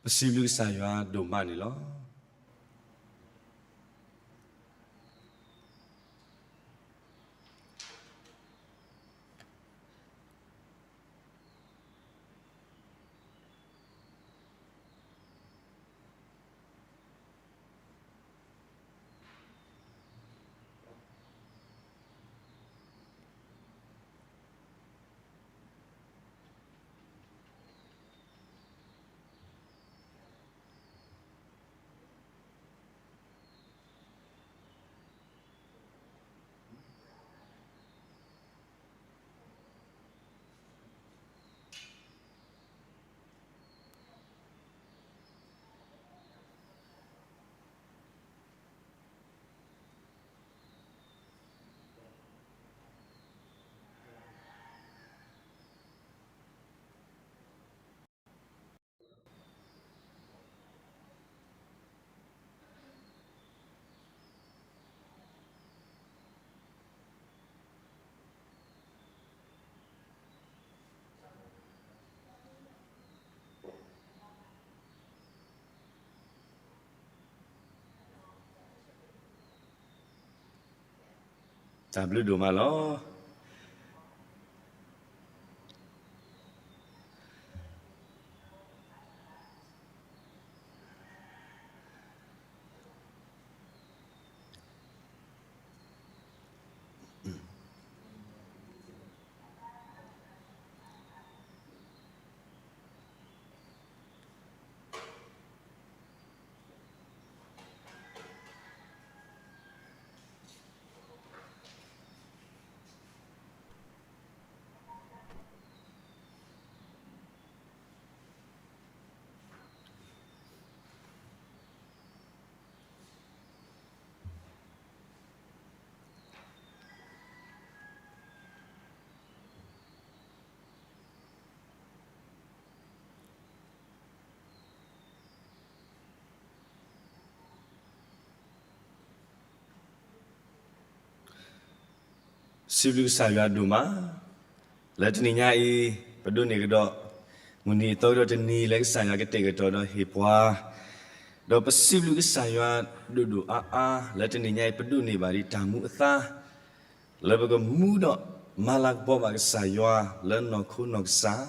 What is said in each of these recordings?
ပစံးဘျုးကစၢ်ယွၤဒိၣ်မးန့ၣ်လီၤ. တၢ်ဘျုးဒိၣ်မးလီၤ. စံးဘျုးကစၢ်ယွၤဒိၣ်မး, လၢတနံၤညါအံၤ ပဒိးန့ၢ်ကဒီး မုၢ်နံၤအသီကဒီးတနံၤလၢကစၢ်ယွၤကတဲာ်ကတီၤဒီးဟ့ၣ်ပှၤ, ဒီးပစံးဘျုးကစၢ်ယွၤဒိၣ်ဒိၣ်အါအါ လၢတနံၤညါအံၤ ပဒိးန့ၢ်ဘၣ်ဒံးတၢ်မူအသါ လၢပကမူဒီးမၤလၤကပီၤဘၣ်ကစၢ်ယွၤလၢနီၢ်ခိနီၢ်ကစၢ်,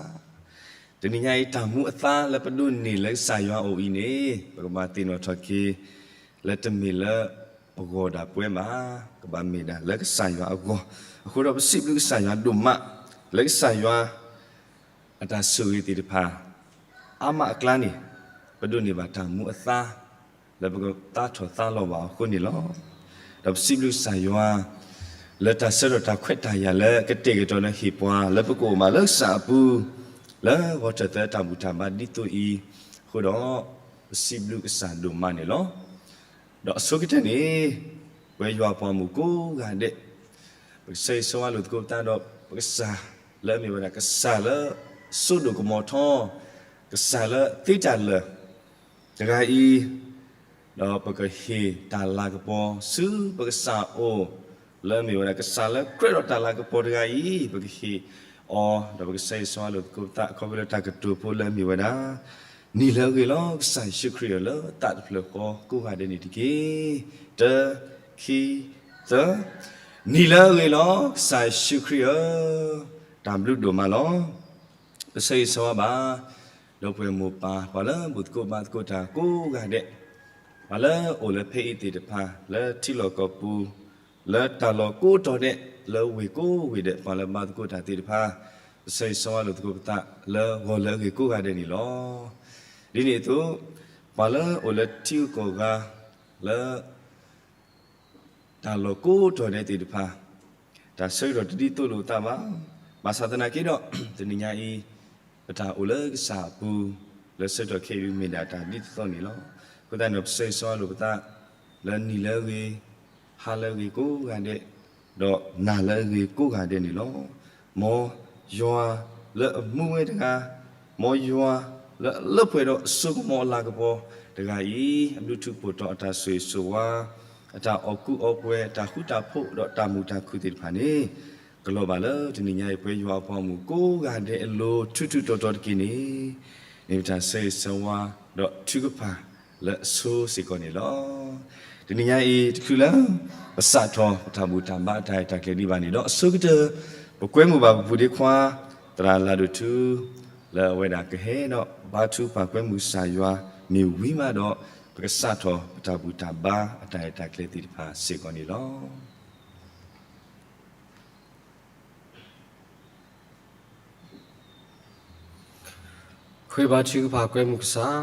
တနံၤညါအံၤ တၢ်မူအသါလၢပဒိးန့ၢ်လၢကစၢ်ယွၤအအိၣ်အံၤန့ၣ် ပကဘၣ်သ့ၣ်နီၣ်ထီၣ်က့ၤ လၢတမ့ၢ်လၢပဂီၢ်ဒၣ်ပဝဲဘၣ်, ကဘၣ်မ့ၢ်ဒၣ်လၢကစၢ်ယွၤအဂီၢ်, အဃိဒီးပစံးဘျုးကစၢ်ယွၤဒိၣ်မး လၢကစၢ်ယွၤ အတၢ်ဆိၣ်ဂ့ၤသ့ၣ်တဖၣ် အါမးအကျါန့ၣ် ပဒိးန့ၢ်ဘၣ်တၢ်မူအသါ လၢပကသါထီၣ်သါလီၤဘၣ်အဃိန့ၣ်လီၤ. ဒီးပစံးဘျုးကစၢ်ယွၤ လၢတၢ်ဆၢထီၣ်တၢ်ခွဲးတၢ်ယာ်လၢကတဲာ်ကတီၤဒီးဟ့ၣ်ပှၤ လၢပကအိၣ်မးလၢကစၢ်အပူၤ လၢဂီၤထၢၣ်သၢတၢ်ဘူၣ်တၢ်ဘါဒ်သိးအံၤ, အဃိဒီး ပစံးဘျုးကစၢ်ဒိၣ်မးန့ၣ်လီၤ. ဒီးအဆိကတၢၢ်န့ၣ် ပဝဲယွၤအပှၤမုၣ်ကိးဂၤဒဲး ပကဆၢဂ့ၤဆၢဝါလိာ်သကိးပသးဒီး ပကစၢ်လၢအမ့ၢ်ဝဲဒၣ်ကစၢ်လၢစိဒိၣ်ကမီၤထီ, ကစၢ်လၢသ့တၢ်လၢာ်တဂၤအံၤ, ဒီးပကဟ့ၣ်တၢ်လၤကပီၤဆူပကစၢ်အအိၣ်, လၢအမ့ၢ်ဝဲဒၣ်ကစၢ်လၢကြၢးဒီးတၢ်လၤကပီၤတဂၤအံၤ, ပကဟ့ၣ်အီၤ, ဒီးပကဆၢဂ့ၤဆၢဝါလိာ်သကိးပသး အခီဖျိလၢတၢ်ကတိၤဖိလၢအမ့ၢ်ဝဲဒၣ် နံၤလၢအဂ့ၤလီၤ ကစၢ်ယ့ၣ်ၡူးခရံာ်ဧၢ လၢသးတဖျၢၣ်ဃီကိးဂၤဒဲးန့ၣ်တက့ၢ်. တၢ, ခံ, သၢ, နံၤလၢအဂ့ၤလီၤ ကစၢ်ယ့ၣ်ၡူးခရံာ်ဧၢ, တၢ်ဘျုးဒိၣ်မးလီၤ. ပဆၢဂ့ၤဆၢဝါဘၣ် ဒီပုၢ်ဝဲၢ်မိၢ်ပၢ် ပှၤလၢဘူၣ်သကိးဘါသကိးတၢ်ကိးဂၤဒဲး, ပှၤလၢအိၣ်လၢဖဲအံၤသ့ၣ်တဖၣ် လၢထံလီၢ်ကီၢ်ပူၤ, လၢတၢ်လီၢ်ကိးတီၤဒဲး, လၢဝ့ၢ်ကိးဝ့ၢ်ဒဲး ပှၤလၢဘါသကိးတၢ်သ့ၣ်တဖၣ်, ပဆၢဂ့ၤဆၢဝါလိာ်သကိးပသး လၢဂီၤလၢအဂ့ၤကိးဂၤဒဲးန့ၣ်လီၤ. ဒ်န့ၣ်အသိး ပှၤလၢအိၣ်လၢထံဂုၤကီၢ်ဂၤ လၢ တၢ်လီၢ်ကိးတီၤဒဲးသ့ၣ်တဖၣ်, တၢ်ဆၢကတီၢ်တဒ်သိးလိာ်သးဘၣ်. ဘၣ်ဆၣ်သနာ်က့ဒီး တနံၤညါအံၤ ပတၢ်အိၣ်လၢကစၢ်အပူၤ လၢဆၢကတီၢ်ခဲအံၤမ့ၢ်ဒၣ်တၢ်ဒ်သိးသိးန့ၣ်လီၤ. အဃိသတးန့ၣ် ပဆၢဂ့ၤဆၢဝါလိာ်ပသး လၢနံၤလၢအဂ့ၤ, ဟါလၢအဂ့ၤကိးဂၤဒဲး, ဒီးနၤလၢအဂ့ၤကိးဂၤဒဲးန့ၣ်လီၤ. မ်ယွၤလၢအမူဝဲတဂၤ, မ်ယွၤလၢအလၢပှဲၤဒီးအစိကမီၤအလၤကပီၤတဂၤအံၤ အဘျုးထူးဖှိၣ်ထီၣ်အတၢ်ဆိၣ်ဂ့ၤဆိၣ်ဝါ, အတၢ်အီၣ်ကူအီပှဲၤ, တၢ်ဃူတၢ်ဖိး, ဒီးတၢ်မုာ်တၢ်ခုၣ်သ့ၣ်တဖၣ်န့ၣ် ကလီၤဘၣ်လၢတနံၤညါအံၤ ပဝဲယွၤအပှၤမုၣ်ကိးဂၤဒဲးအလိၤ ထူးထူးတီၤတီၤတက့ၢ်န့ၣ်, မ့ၢ်ပတၢ်ဆၢဂ့ၤဆၢဝါ ဒီးထုကဖၣ်လၢအဆိစ့ၢ်ကီးန့ၣ်လီၤ. တနံၤညါအံၤ တချုးလၢ ပစးထီၣ်ပတၢ်ဘူၣ်တၢ်ဘါအတၢ်ရဲၣ်တၢ်ကျဲၤဒံးဘၣ်န့ၣ်ဒီး အဆိကတၢၢ် ပကွဲမုာ်ဘၣ်ပပူၤဒ့ခွါ သရၣ်လၤဒိၣ်ထူ လၢအဝဲဒၣ်ကဟဲဒီးဘါထုကဖၣ်ကွဲမုာ်ကစၢ်ယွၤမ့ၢ်ဝံၤမးဒီး ပကစးထီၣ်ပတၢ်ဘူၣ်တၢ်ဘါအတၢ်ရဲၣ်တၢ်ကျဲၤသ့ၣ်တဖၣ်စ့ၢ်ကီးန့ၣ်လီၤ. ဃ့ဘါထုကဖၣ်ကွဲမုာ်ကစၢ်,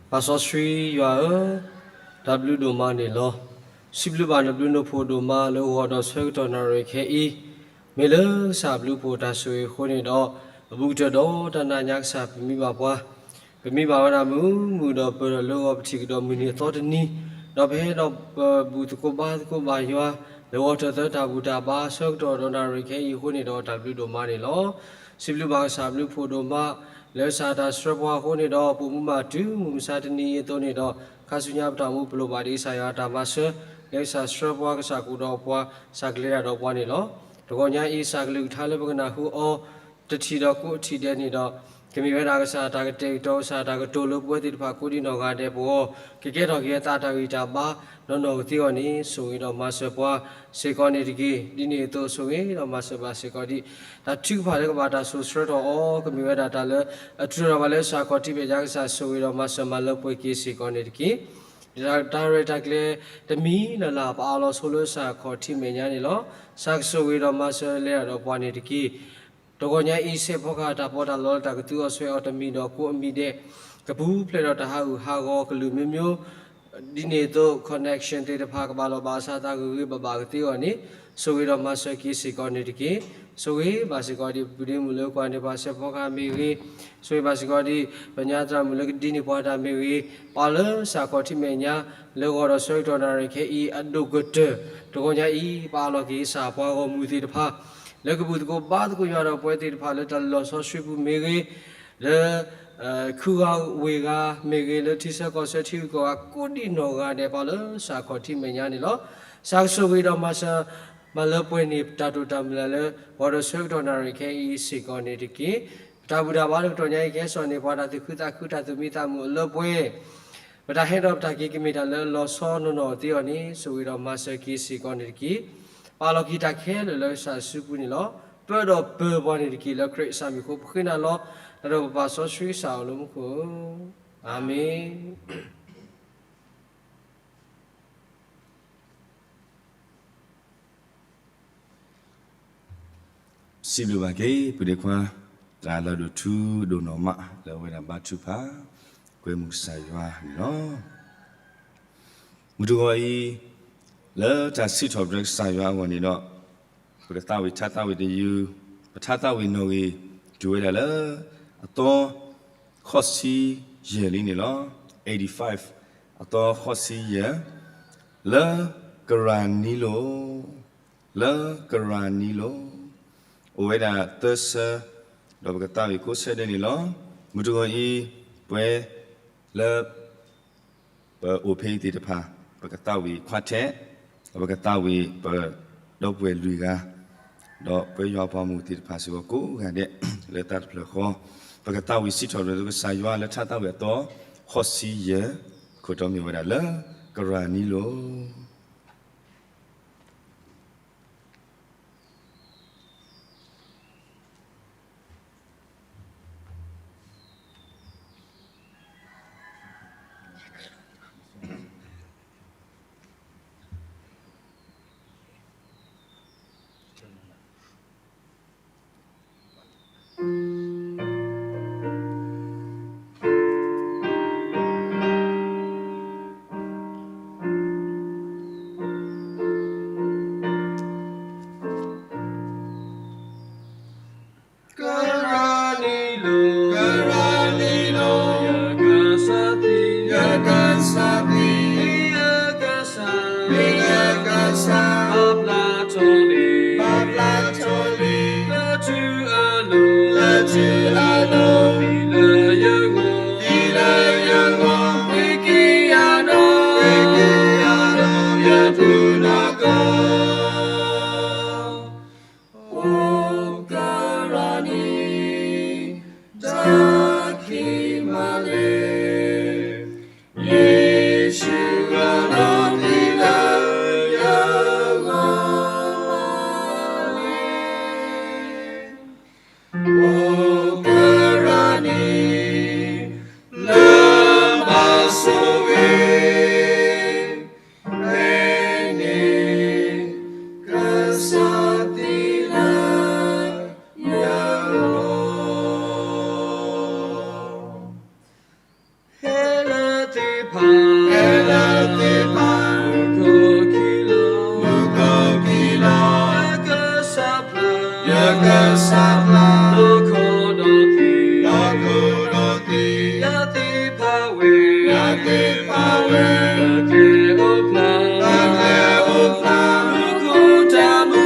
ပၢ်စီဆှံယွၤဧၢ, တၢ်ဘျုးဒိၣ်မးန့ၣ်လီၤ. စံးဘျုးဘၣ်နဘျုးနဖှိၣ်ဒိၣ်မးလၢဂီၤဒီးဆၢကတီၢ်နၣ်ရံၣ်ခဲအံၤ, မ့ၢ်လၢကစၢ်ဘျုးဖှိၣ်တၢ်ဆိၣ်ဂ့ၤအဃိန့ၣ်ဒီး, အဘူးကတၢၢ်ဒီးတၢ်နးညါကစၢ်ပမံဘၣ်ပှၤ ပမံဘၣ်ဝဲဒၣ်မုာ်မုာ်ဒီးပၢၢ်ဒီးလၢဂီၤပထံၣ်ကဒီးမုၢ်နံၤအသီတနံၤ, ဒီးပဟဲဒီးပဘူၣ်သကိးဘါသကိးဘၣ်ယွၤ, လၢဂီၤထၢၣ်သၢတၢ်ဘူၣ်တၢ်ဘါဆၢကတီၢ်ဒီးနၣ်ရံၣ်ခဲအံၤအဃိန့ၣ်ဒီးတၢ်ဘျုးဒိၣ်မးန့ၣ်လီၤ. စံးဘျုးဘၣ်ကစၢ်ဘျုးဖှိၣ်ဒိၣ်မး, လၢကစၢ်တၢ်ဆှၢပှၤအဃိန့ၣ်ဒီး ပိာ်မုၣ်မးတုၤမုၢ်မဆါတနံၤအံၤအသိးန့ၣ်ဒီး, ခါဆူညါပတၢ်အိၣ်မူပလိၣ်ဘၣ်ဒံးကစၢ်ယွၤအတၢ်မၤစၢၤ, လၢကစၢ်ဆှၢပှၤ ကစၢ်ကအိၣ်ဒီးပှၤ, ကစၢ်ကလဲၤတၢ်ဒီးပှၤန့ၣ်လီၤ. တဂီၤညါအံၤ ကစၢ်ကလုၢ်ကထါလၢပကနၢ်ဟူအီၤ တထံၣ်ဒီးကိးထံၣ်ဒဲးန့ၣ်ဒီး, ကမ့ၢ်ဝဲဒၣ်ကစၢ်တၢ်ကတဲာ်ကတီၤ ကစၢ်တၢ်ကတိၤလၢပဝဲသ့ၣ်တဖၣ်ကိးဒံးနီၢ်ဂၤဒဲးပဂီၢ်, ကကဲထီၣ်က့ၤအသးတၢ်ဂံၢ်တၢ်ဘါ နီၢ်နီၢ်ကသ့အဂီၢ်န့ၣ် ဆိၣ်ဂ့ၤဒီးမၤစၢၤပှၤစ့ၢ်ကီးန့ၣ်တက့ၢ်. ဒ်န့ၣ်အသိးဆိၣ်ဂ့ၤဒီးမၤစၢၤဘၣ်စ့ၢ်ကီးဒံး, တၢ်ထုကဖၣ်လၢကဘၣ်တၢ်စိာ်ဆှၢထီၣ်အီၤ ကမ့ၢ်ဝဲဒၣ်တၢ်လၢအတြၢၤထီၣ်ဘၣ်လၢကစၢ်ခီၣ်ထံးမဲာ်ညါ ကစၢ်ဆိၣ်ဂ့ၤဒီးမၤစၢၤမၤလၢပှဲၤက့ၤစ့ၢ်ကီးန့ၣ်တက့ၢ်. တၢ်ရဲၣ်တၢ်ကျဲၤတမံၤလၢ်လၢ် ပအးလီၤဆိလၢကစၢ်ခီၣ်ထံးမဲာ်ညါန့ၣ်လီၤ. ကစၢ်ကဆိၣ်ဂ့ၤဒီးမၤစၢၤလဲၤတၢ်ဒီးပှၤန့ၣ်တက့ၢ်. တဂီၤညါအံၤ စဲးဖီကဟၣ်တၢ်ပီးတၢ်လီလၢတၢ်ကသူအီၤဆွဲအီၤတမံၤဒီးကိးအမံၤဒဲး, ကပူၤဖျဲးဒီးတၢ်ဟးဂူာ်ဟးဂီၤကလုာ်မျိုးမျိုး, ဒ်န့ၣ်အသိး connection သ့ၣ်တဖၣ်ကဘၣ်လီၤဘၣ်အသးဂ့ၤဂ့ၤဘၣ်ဘၣ်ကသ့အဂီၢ်န့ၣ်, ဆိၣ်ဂ့ၤဒီးမၤစၢၤက့ၤစ့ၢ်ကီးန့ၣ်တက့ၢ်. ဆိၣ်ဂ့ၤဘၣ်စ့ၢ်ကီးဒံး ပဒ့မုၣ်လၢကွၢ်န့ၢ်ပှၤစဲးဖီကဟၣ်မ့ၢ်ဂ့ၤ, ဆိၣ်ဂ့ၤဘၣ်စ့ၢ်ကီးဒံး ပညါသရၣ်မုၣ်လၢကဒံန့ၢ်ပှၤတၢ်မ့ၢ်ဂ့ၤ, ပာ်လၢကစၢ်ခီၣ်ထံးမဲာ်ညါ လၢဂီၤဒီးဆၢကတီၢ်နၣ်ရံၣ်ခဲအံၤအဒိၣ်ကတၢၢ်, တဂီၤညါအံၤ ပအးလီၤက့ၤကစၢ်ပှၤဂီၢ်မုၢ်သ့ၣ်တဖၣ် လၢကဘူၣ်သကိးဘါသကိးယွၤဒီးပဝဲသ့ၣ်တဖၣ်လၢတၢ်လီၢ်စီဆှံပူၤမ့ၢ်ဂ့ၤ, လၢ ခုဂၤဝ့ၢ်ဂၤမ့ၢ်ဂ့ၤ, လၢထံဆၢကီၢ်ဆၢထံဂုၤကီၢ်ဂၤကိးဒံးနီၢ်ဂၤဒဲး ပာ်လၢကစၢ်ခီၣ်ထံးမဲာ်ညါန့ၣ်လီၤ. ကစၢ်ကဆိၣ်ဂ့ၤဒီးမၤစၢၤ မၤလၢပှဲၤန့ၢ်တၢ်တိာ်တၢ်မုၢ်လၢ်လၢ ဂီၤဒီးဆၢကတီၢ်နၣ်ရံၣ်ခဲအံၤစ့ၢ်ကီးန့ၣ်တက့ၢ်. ပတၢ်ဘူၣ်တၢ်ဘါတကတီၢ်ညါအံၤ ကဟဲစိာ်န့ၢ်ပှၤတၢ်သူၣ်ခုသးခု တၢ်သူၣ်မံသးမုာ်အလၢပှဲၤ ပတၢ်ဟဲဒီးပတၢ်က့ၤကမ့ၢ်တၢ်လၢအလီၤဆီနီၢ်နီၢ်သ့အဂီၢ်န့ၣ် ဆိၣ်ဂ့ၤဒီးမၤစၢၤက့ၤစ့ၢ်ကီးန့ၣ်တက့ၢ်. ပာ်လီၤက့ၤတၢ်ခဲလၢာ်လၢကစၢ်စုပူၤန့ၣ်လီၤ. ပၢဒီးပၢၤပှၤန့ၣ်တက့ၢ်. လၢခရံာ်အမံၤအဃိ ပဃ့နၤလီၤ. တၢ်ဒီးပပၢ်စီဆှံကစၢ်အအိၣ်လၢမူခိၣ်ဧၢ, အၤမ့ၣ်. စံးဘျုးဘၣ်က့ၤ ပုၢ်ဒ့ခွါ သရၣ်လၤဒိၣ်ထူဒိၣ်နီၢ်မး လၢအဝဲဒၣ်ဘါထုကဖၣ် ကွဲမုာ်ကစၢ်ယွၤန့ၣ်လီၤ. မုၢ်တဂီၤအံၤ လၢတၢ်စံးထီၣ်ပတြၢၤကစၢ်ယွၤအဂီၢ်န့ၣ်ဒီး ပကသးဝံၣ်ထါသးဝံၣ်တယုၢ်, ပထါသးဝံၣ်နီၣ်ဂံၢ် တုၤဝဲဒၣ်လၢ အသီ ဃိးဆံယဲၢ်လံန့ၣ်လီၤ. eighty-five, အသီဃိးဆံယဲၢ်, လၢကရၢ်နံလိၤ, လၢကရၢ်နံလိၤ, အိၣ်ဝဲဒၣ်သၢဆၢ, ဒီးပကသးဝံၣ်ကိးဆၢဒဲးန့ၣ်လီၤ. မုၢ်တဂီၤအံၤ ပဝဲ လၢ ပအိၣ်ဖဲအံၤသ့ၣ်တဖၣ် ပကသးဝံၣ်ခွါထဲး, ဒီးပကသးဝံၣ်ပဒီပုၢ်ဝဲၢ်လွံၢ်ဂၤ, ဒီးပဝဲယွၤအပှၤမုၣ်သ့ၣ်တဖၣ်စ့ၢ်ကီးကိးဂၤဒဲး လၢတၢ်တဖျၢၣ်ဃီ, ပကသးဝံၣ်စံးထီၣ်ပတြၢၤကစၢ်ယွၤလၢထါသးဝံၣ်အသီ ဃိးဆံယဲၢ်, ခိၣ်တီမ့ၢ်ဝဲဒၣ်လၢ ကရၢ်နံလိၤ. ကရၢနံလိၤ, ကရၢနံလိၤ, ယကစၢ်သံ, ယကစၢ်သံ, မ့ၢ်ယကစၢ်, မ့ၢ်ယကစၢ်, ပာ်ဖျါထီၣ်လံ, ပာ်ဖျါထီၣ်လံ, လၢထူအလိၤ, လၢထူအလိၤ, သံလၢယဂီၢ်, သံလၢယဂီၢ်, ဝံၤက့ၤယၤဒီး, ဝံၤက့ၤယၤဒီး, ယဖုနီၢ်ကီၢ် အိၣ်ကရၢနံ တၢ်ခံမၤလ့ၤ ကစၢ်လၢ လီၢ်ခိၣ်ဒီးသံ, လီၢ်ခိၣ်ဒီးသံ, ယၤသ့ၣ်ဖးဝဲ, ယၤသ့ၣ်ဖးဝဲ, လၢကျဲအိၣ်ဖျါ, လၢကျဲအိၣ်ဖျါ, မူခိၣ်တၢ်မူ,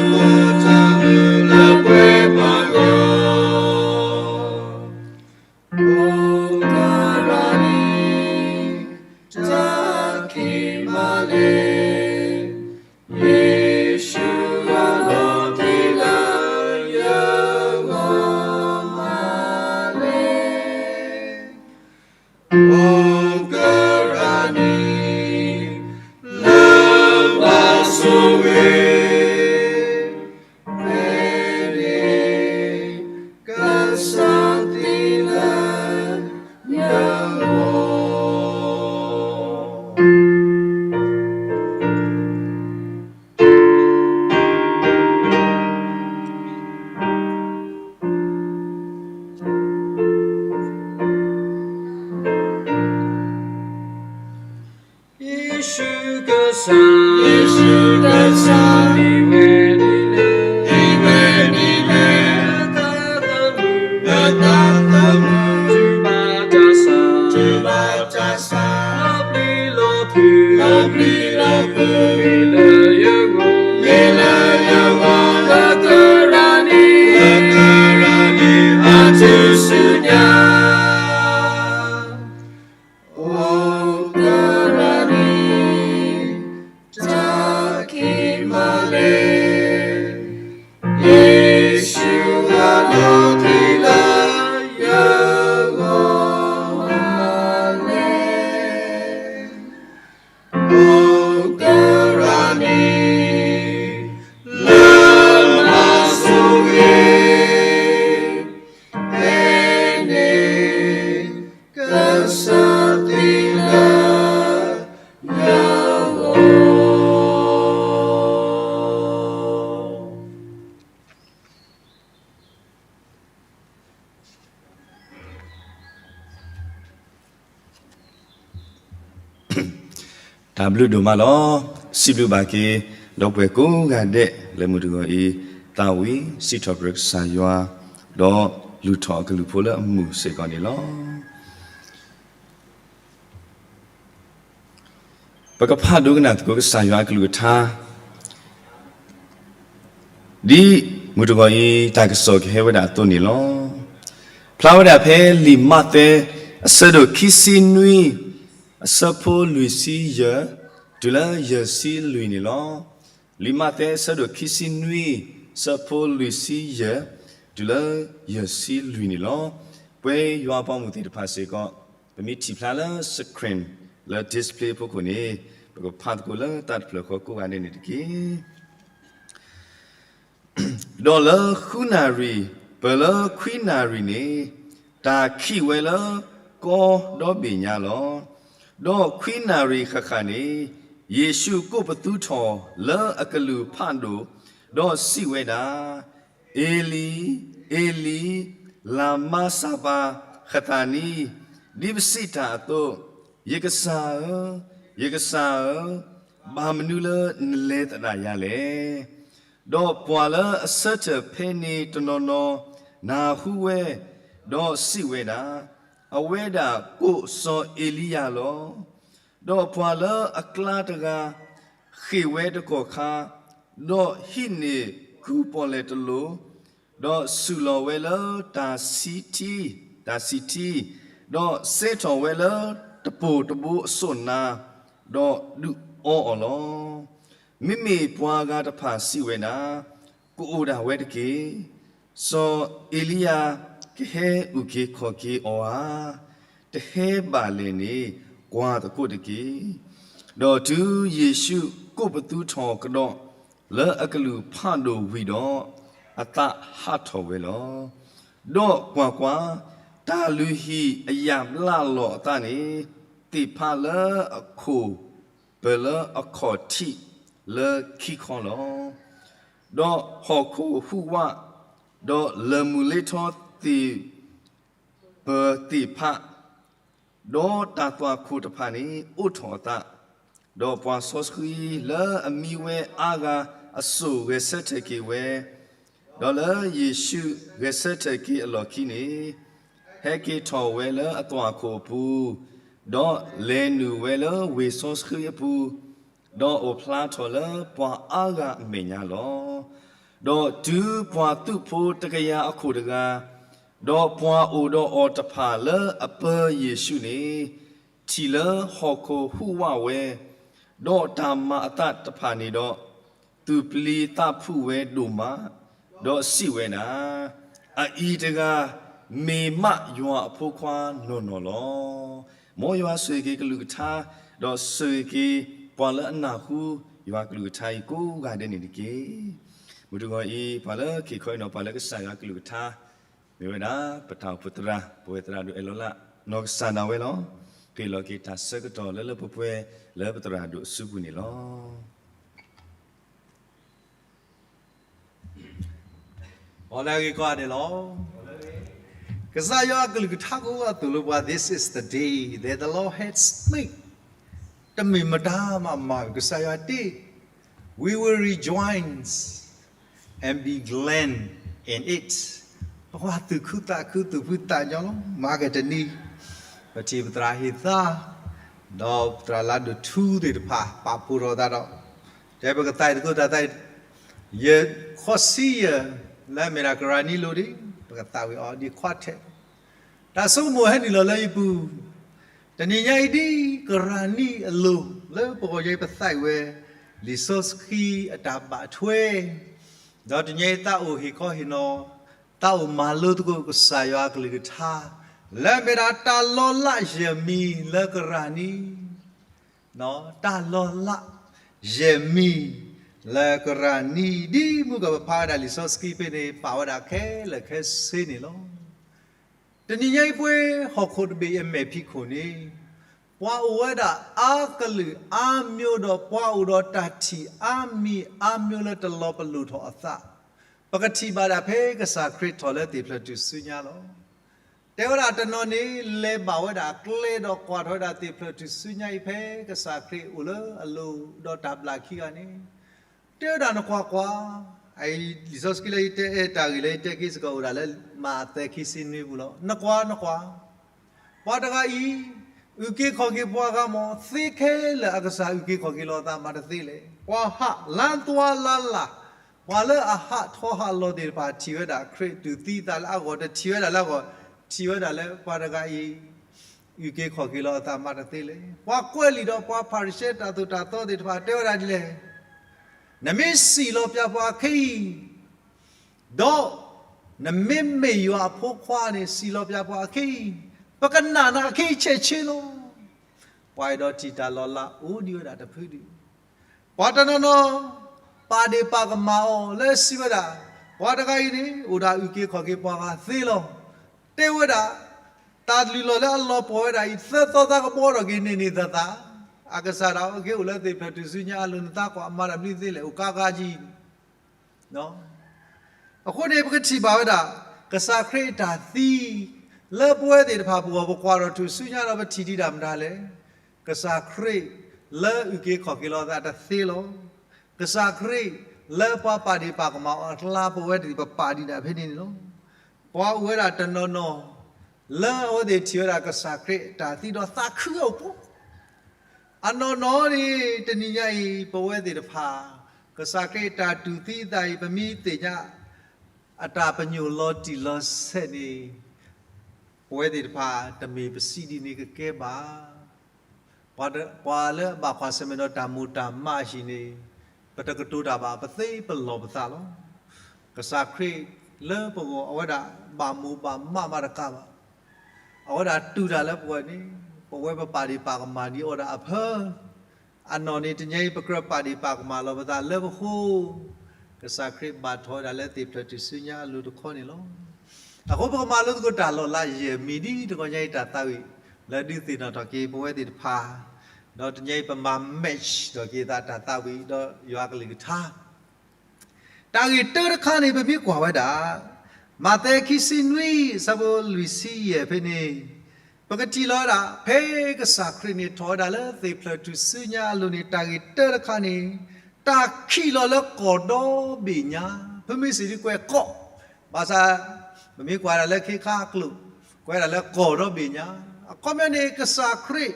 မူခိၣ်တၢ်မူလၢပှဲၤပှၤဂီၢ်, အိၣ်သရၣ်နံၤ တၢ်ခံမၤလဲၣ်, ယ့ၣ်ၡူးအလီၢ်ခံလၢယဂီၢ်မၤလဲၣ်, အိၣ်သရၣ်နံၤ လၢမၤဆိၣ်ဂ့ၤ ဖဲန့ၣ် ကစၢ်သံလၢယဂီၢ်. ယ့ၣ်ၡူးကစၢ်, ယ့ၣ်ၡူးကစၢ်, ဒ်ဝဲဒ်လဲၣ်, ဒ်ဝဲဒ်လဲၣ်, လၢတၢ်သမူ, လၢတၢ်သမူ, ထုးဘၣ်တၢ်ဆါ, ထုးဘၣ်တၢ်ဆါ, လီၤပျံၤလီၤဖုး, လီၤပျံၤလီၤဖုး, မ့ၢ်လၢယဂီၢ်, မ့ၢ်လၢယဂီၢ်, လၢသရၣ်နံၤ, လၢသရၣ်နံၤ, အထူၣ်ဆူညါ အိၣ်သရၣ်နံၤ, တၢ်ခံမၤလဲၣ်, ယ့ၣ်ၡူးအလီၢ်ခံလၢယဂီၢ်မၤလဲၣ်, အိၣ်သရၣ်နံၤ လၢမၤဆိၣ်ဂ့ၤ, ဖဲန့ၣ် ကစၢ်သံလၢယဂီၢ်. တၢ်ဘျုးဒိၣ်မးလီၤ. စံးဘျုးဘၣ်က့ၤ ဒီပုၢ်ဝဲၢ်ကိးဂၤဒဲး လၢမုၢ်တဂီၤအံၤ သးဝံၣ်စံးထီၣ်ပတြၢၤကစၢ်ယွၤ, ဒီးလုၢ်ထီၣ်အကလုၢ်ဖိလၢအမုာ်စ့ၢ်ကီးန့ၣ်လီၤ. ပကဖးဒိကနၣ်သကိးကစၢ်ယွၤအကလုၢ်ကထါ ဒ်မုၢ်တဂီၤအံၤ တၢ်ကစီၣ်ကဟဲဝဲဒၣ်အသိးန့ၣ်လီၤ. ဖျါဝဲဒၣ်ဖဲလံာ်မးသဲ အဆၢဒိၣ်ခံဆံနွံ အဆၢဖိလွံၢ်ဆံယဲၢ် တုၤလၢယဲၢ်ဆံလွံၢ်န့ၣ်လီၤ. လံာ်မးသဲ အဆၢဒိၣ်ခံဆံနွံ အဆၢဖိလွံၢ်ဆံယဲၢ် တုၤလၢယဲၢ်ဆံလွံၢ်န့ၣ်လီၤ. ပဝဲယွၤအပှၤမုၢ်သ့ၣ်တဖၣ်စ့ၢ်ကီး ပမ့ၢ်ထံၣ်ဖျါလၢ screen လၢ display အဖီခိၣ်န့ၣ် ပကဖးသကိးလၢတၢ်တဖျၢၣ်ဃီကိးဂၤဒဲးန့ၣ်တက့ၢ်. ဒီးလၢဃုနၣ်ရံၣ် ပၢၢ်လၢခွံနၣ်ရံၣ်န့ၣ် တၢ်ခံးဝဲလၢကီၢ်ဒီဘ့ၣ်ညါလီၤ. ဒီးခွံနၣ်ရံၣ်ဃၣ်ဃၣ်န့ၣ် ယ့ၣ်ၡူးကိးပသူထီၣ်လၢအကလုၢ်ဖးဒိၣ်, ဒီးစံးဝဲဒၣ်, အ့လံ, အ့လံ, လၤမါစၤဘၤဃသးနံ, ဒ်ပစံးတၢ်အသိး, ယကစၢ်ဧၢ, ယကစၢ်ဧၢ, ဘၣ်မနုၤလၢနလဲၤသဒၣ်ယၤလဲၣ်. ဒီးပှၤလၢအဆၢထၢၣ်ဖဲန့ၣ်တနီၤနီၤ နၢ်ဟူဝဲ, ဒီးစံးဝဲဒၣ်, အဝဲဒၣ်ကိးစီၤအ့လံယၤလီၤ. ဒီးပှၤလၢအကျါတဂၤ ဃ့ၢ်ဝဲတကီၢ်ခါ, ဒီးဟံးန့ၢ်ကုၢ်ပီၣ်လဲၣ်တလိၤ, ဒီးစုၣ်လီၤဝဲလၢတၢ်ဆံးထံ, တၢ်ဆံးထံ, ဒီးစဲထီၣ်ဝဲလၢတပိၢ်တဘိအစိၣ်နါ, ဒီးဒုးအီအီၤလီၤ. မ့မ့ၢ်ပှၤဂၤတဖၣ်စံးဝဲဒၣ်, ကအိၣ်ဒၣ်ဝဲတက့ၢ်. စီၤအ့လံယၤကဟဲအုၣ်က့ၤခီၣ်က့ၤအီၤဧါ. တဟဲဘၣ်လဲၣ်န့ၣ် ကွၢ်သကိးတက့ၢ်. ဒီးတုၤယ့ၣ်ၡူးကိးပသူထီၣ်ကဒီးလၢအကလုၢ်ဖးဒိၣ်ဝံၤဒီး, အသးဟးထီၣ်ဝဲလီၤ. ဒီးကွၢ်ကွၢ်, တၢ်လုၢ်ဟံၣ်အယၣ်ဘျးလီၤအသးန့ၣ် သ့ၣ်ဖးလၢအခိၣ်ပၢၢ်လၢအခီၣ်ထံးလၢခံခီလီၤ. ဒီးဟီၣ်ခိၣ်ဟူးဝး, ဒီးလၢၢ်မုၢ်လ့ထီၣ်သ့ၣ်ပၢၤသ့ၣ်ဖး, ဒီးတၢ်သွၣ်ခိၣ်တဖၣ်န့ၣ် အိးထီၣ်အသး, ဒီးပှၤစီဆှံလၢအမံဝဲအါဂၤအစိၣ်ဂဲၤဆၢထၢၣ်က့ၤဝဲ, ဒီး ဒီးလၢယ့ၣ်ရှူးဂဲၤဆၢထၢၣ်က့ၤအလီၢ်ခံန့ၣ်, ဟဲက့ၤထီၣ်ဝဲလၢအသွၣ်ခိၣ်အပူၤ, ဒီးလဲၤနုာ်ဝဲလၢဝ့ၢ်စီဆှံအပူၤ, ဒီးအိၣ်ဖျါထီၣ်လၢပှၤအါဂၤအမဲာ်ညါလီၤ. ဒီးတုၤပှၤသုးဖိတကယၤအခိၣ်တဂၤ, ဒီးပှၤအိၣ်ဒီးအီၤတဖၣ်လၢအပၢယ့ၣ်ရှူးန့ၣ်, ထံၣ်လၢဟီၣ်ခိၣ်ဟူးဝးဝဲ, ဒီးတၢ်မၤအသးတဖၣ်န့ၣ်ဒီး, သူၣ်ပျံၤသးဖုးဝဲဒိၣ်မး, ဒီးစံးဝဲဒၣ်, အအံၤတဂၤ မ့ၢ်မးယွၤအဖိခွါနီၢ်နီၢ်လီၤ. မ်ယွၤဆိၣ်ဂ့ၤက့ၤကလုၢ်ကထါ, ဒီးဆိၣ်ဂ့ၤက့ၤပှၤလၢအနၢ်ဟူယွၤကလုၢ်ကထါအံၤကိးဂၤဒဲးန့ၣ်တက့ၢ်. မုၢ်တဂီၤအံၤ ပှၤလၢက့ၤခီအံၤနီၤ ပှၤလၢကစၢ်ယွၤကလုၢ်ကထါ, မ့ၢ်ဝဲဒၣ် ပတၢ်အိၣ်ဖှိၣ်သရၣ် ပဝဲသရၣ်ဒိၣ်အဲၣ်လီၤလး နီၢ်ကစၢ်ဒၣ်ဝဲလီၤ. ဟ့ၣ်လီၤက့ၤတၢ်ဆၢကတီၢ်လၢလၢပှဲၤပှဲၤလၢပသရၣ်ဒိၣ်အစုပူၤန့ၣ်လီၤ. အိၣ်လၢအဂ့ၤကိးဂၤဒဲးလီၤ. ကစၢ်ယွၤအကလုၢ်ကထါကအိၣ်အသိးလၢပှၤ This is the day that the Lord has made. တမ့ၢ်မတၤမးမၤကစၢ်ယွၤတ့ We will rejoice and be glad in it. ပကဘၣ်သူၣ်ခုသးခု သူၣ်ဖှံသးညီလီၤ. မၤက့ၤတနံၤ ပထံၣ်ပသရၣ်ဟ့ၣ်သါ ဒီးပသရၣ်လါဒိၣ်ထူသ့ၣ်တဖၣ် ပာ်ဖှိၣ်ထီၣ်သးဒီး တဲပကသးအံၤသကိးတၢ်သးအံၤ ယခီဆံယဲၢ် လၢအမ့ၢ်ဒၣ်ကရၢနံလိၤဒံး ပကသးဝံၤအီၤဒ်ခွါထဲး တၢ်ဆိကမိၣ်ဟဲနုာ်လီၤလၢယပူၤ တနံၤညါအံၤဒ်ကရၢနံအလိၤ လၢပဂီၢ်ညါအံၤပသးဝံၤဝဲ လံာ်စီဆှံအတၢ်ဘၣ်ထွဲ ဒီးတနံၤညါအံၤသးအိၣ်ဟ့ၣ်ခီဟ့ၣ်နီၤ သးအိၣ်မၤလိသကိးကစၢ်ယွၤအကလုၢ်ကထါ လၢအမ့ၢ်ဒၣ်တၢ်လီၤလးယဲၢ်မံၤလၢကရၢနံ တၢ်လီၤလး ယဲၢ်မံၤ လၢကရၢနံ ဒ်မုၢ်ကပၤဖးဝဲဒၣ်လံာ်စီဆှံဖဲန့ၣ် ပာ်ဝဲဒၣ်ခဲလၢာ်ခဲဆ့န့ၣ်လီၤ. တနံၤညါအံၤပှဲၤဟီၣ်ခိၣ်တဘ့ၣ်အမဲာ်ဖံးခိၣ်န့ၣ် ပှၤအိၣ်ဝဲဒၣ်အါကလုာ်အါမျိုးဒီးပှၤအိၣ်ဒီးတၢ်ထံၣ်အါမံၤအါမျိုးလၢတလီၤပလိာ်ထီၣ်အသး ပကထံၣ်ဘၣ်ဒၣ်ဖဲကစၢ်ခရံာ်ထီၣ်လၢသ့ၣ်ဖျၢၣ်ထူၣ်စုညါလီၤ. တဲဝဲဒၣ်တနီၤန့ၣ် လဲၤဘၣ်ဝဲဒၣ်ကျဲဒီးကွၢ်ထီၣ်ဝဲဒၣ်သ့ၣ်ဖျၢၣ်ထူၣ်စုညါအံၤဖဲကစၢ်ခရံာ်အိၣ်လၢအလိၤဒီးတၢ်ဘျၣ်ခံဂၤန့ၣ် တဲဝဲဒၣ်နကွၢ်ကွၢ်, လံာ်စီဆှံလၢယတဲအဲၣ်တၢ်ဂ့ၢ်လၢယတဲက့ၤစ့ၢ်ကီးအိၣ်ဒၣ်လၢမးသဲခံဆံနွံပူၤလီၤ. နကွၢ်နကွၢ်, ပှၤတဂၤအံၤ အုၣ်က့ၤခီၣ်က့ၤပှၤဂၤမး သ့ခဲလၢာ်အကစၢ်အုၣ်က့ၤခီၣ်က့ၤလီၤအသးမးတသ့လဲၣ်. ပှၤဟးလၢသွါလၢလာ်, ပှၤလၢအဟးထီၣ်ဟးလီၤသ့ၣ်တဖၣ် ထံၣ်ဝဲဒၣ်ခရံာ်တူၢ်သံအသးလၢအဂီၢ် တထံၣ်ဝဲဒၣ်လၢအဂီၢ်, ထံၣ်ဝဲဒၣ်လၢပှၤတဂၤအံၤ အုၣ်က့ၤခီၣ်က့ၤလီၤအသးမးတသ့လဲၣ်. ပှၤကွဲးလံာ်ဒီးပှၤဖၤရံၤၡဲတၢ်သိၣ်တၢ်သီသ့ၣ်တဖၣ်တဲဝဲဒၣ်ဒ်လဲၣ်, နမ့ၢ်စံၣ်လီၤပၠးပှၤအခံအံၤ ဒီး နမ့မ့ၢ်ယွၤအဖိခွါန့ၣ် စံၣ်လီၤပၠးပှၤအခံအံၤ, ပကနာ်နၤအခံအံၤဆဲးဆ့လီၤ. ပှၤအဲၣ်ဒိးထံၣ်တၢ်လီၤလးအိၣ်ဒံးဝဲဒၣ်တဖုဒံး, ပှၤတနီၤနီၤ ပာ်ဒ့ၣ်ပာ်ကမၣ်အီၤလၢစံးဝဲဒၣ်, ပှၤတဂၤအံၤန့ၣ် အိၣ်ဒၣ်အုၣ်က့ၤခီၣ်က့ၤပှၤဂၤသ့လီၤ. တဲဝဲဒၣ်, တၢ်လုၢ်လီၢ်လၢအလီၤပှီၢ်ဝဲဒၣ်အံၤ သၢသီသးကဘီထီၣ်က့ၤန့ၢ်န့ၢ်သးသး, အကစၢ်ဒၣ်အက့ၤအိၣ်လၢသ့ၣ်ဖျၢၣ်ထူၣ်စုညါအလိၤ နသးကွၢ်အမၤတၢ်ဘျုးသ့လဲၣ် အိၣ်ကါကါကံ အဃိန့ၣ် ပကထံၣ်ဘၣ်ဝဲဒၣ် ကစၢ်ခရံာ်အတၢ်သံ လၢပဝဲသ့ၣ်တဖၣ်ပဂီၢ် ပကွၢ်ထီၣ်ထူၣ်စုညါဒီးပထံၣ်ဒံးဒၣ်မတၤလဲၣ်. ကစၢ်ခရံာ်လၢအုၣ်က့ၤခီၣ်က့ၤလီၤအသးတသ့လီၤ. ကစၢ်ခရံာ်လၢပှၤပာ်ဒ့ၣ်ပာ်ကမၣ်အီၤအကျါ ပဝဲသ့ၣ်ပပာ်ဒံးဒၣ်ဖဲန့ၣ်န့ၣ်လီၤ. ပှၤအိၣ်ဝဲဒၣ်တနီၤနီၤ လၢအဝဲသ့ၣ်ထံၣ်ဝဲဒၣ်ကစၢ်ခရံာ်အတၢ်သံဒီးသးခုအိၣ်ပှီၢ် အနီၢ်နီၢ်န့ၣ် တနံၤညါအံၤ ပဝဲသ့ၣ်တဖၣ် ကစၢ်ခရံာ်အတၢ်တူၢ်သံအသးအံၤ ပမ့ၢ်သ့ၣ်ညါ အတၢ်ပညိၣ်လီၤတံၢ်လီၤဆဲးန့ၣ် ပဝဲသ့ၣ်တဖၣ် တမ့ၢ်ပစံးဒ်န့ၣ်ကကဲဘၣ်. ပှၤလၢအဘၣ်ကွၢ်ဆၢၣ်မဲာ်ဒီးတၢ်မိၢ်တၢ်မးအဟံၣ်န့ၣ် ပတကတိၤတၢ်ဘၣ် ပသ့ပလီၢ်ပသးလီၤ. ကစၢ်ခရံာ်လၢပဂီၢ် အဝဲဒၣ်ဘၣ်မိၢ်ဘၣ်မးမးတကးဘၣ်. အဝဲဒၣ်တူၢ်တၢ်လၢပဂီၢ်န့ၣ် ပဝဲပပာ်ဒ့ၣ်ပာ်ကမၣ်ဒံးအီၤဒၣ်အဖၢ အနီၢ်န့ၣ် တနံၤအံၤ ပကြၢးပာ်ဒ့ၣ်ပာ်ကမၣ်လီၤပသးလၢပဃိ ကစၢ်ခရံာ်ဘၣ်ထီၣ်ဝဲဒၣ်လၢသ့ၣ်ဖျၢၣ်ထူၣ်စုညါအလိၤတခီန့ၣ်လီၤ. အဃိပကမၤလိသကိးတၢ်လီၤလးယဲၢ်မံၤဒ်တဂီၤညါအံၤတၢ်သးဝံၣ် လၢဒုးသ့ၣ်နီၣ်ထီၣ်က့ၤပဝဲသ့ၣ်တဖၣ်, ဒီးတနံၤအံၤပမၤ match ထီၣ်က့ၤသးတၢ်သးဝံၣ်ဒီးယွၤကလုၢ်ကထါ တၢ်ဂ့ၢ်တၢတခါန့ၣ် ပမ့ၢ်ကွၢ်ဝဲဒၣ် မးသဲခံဆံနွံ အဆၢဖိလွံၢ်ဆံယဲၢ်ဖဲန့ၣ်, ပကထံၣ်လီၤဝဲဒၣ် ဖဲကစၢ်ခရံာ်န့ၣ်ထီၣ်ဝဲဒၣ်လၢသ့ၣ်ဖျၢၣ်ထူၣ်စုညါအလိၤန့ၣ် တၢ်ဂ့ၢ်တၢတခါန့ၣ် တၢ်ခံးလီၤလၢကီၢ်ဒီဘ့ၣ်ညါ ဖုမ့ၢ်စံးဒုးကွဲးကီး, ဘၣ်ဆၣ် ပမ့ၢ်ကွၢ်ဒၣ်လၢခ့ခါအကျိာ်, ကွဲးဒၣ်လၢကီၢ်ဒီဘ့ၣ်ညါ, အခီပညီန့ၣ် ကစၢ်ခရံာ်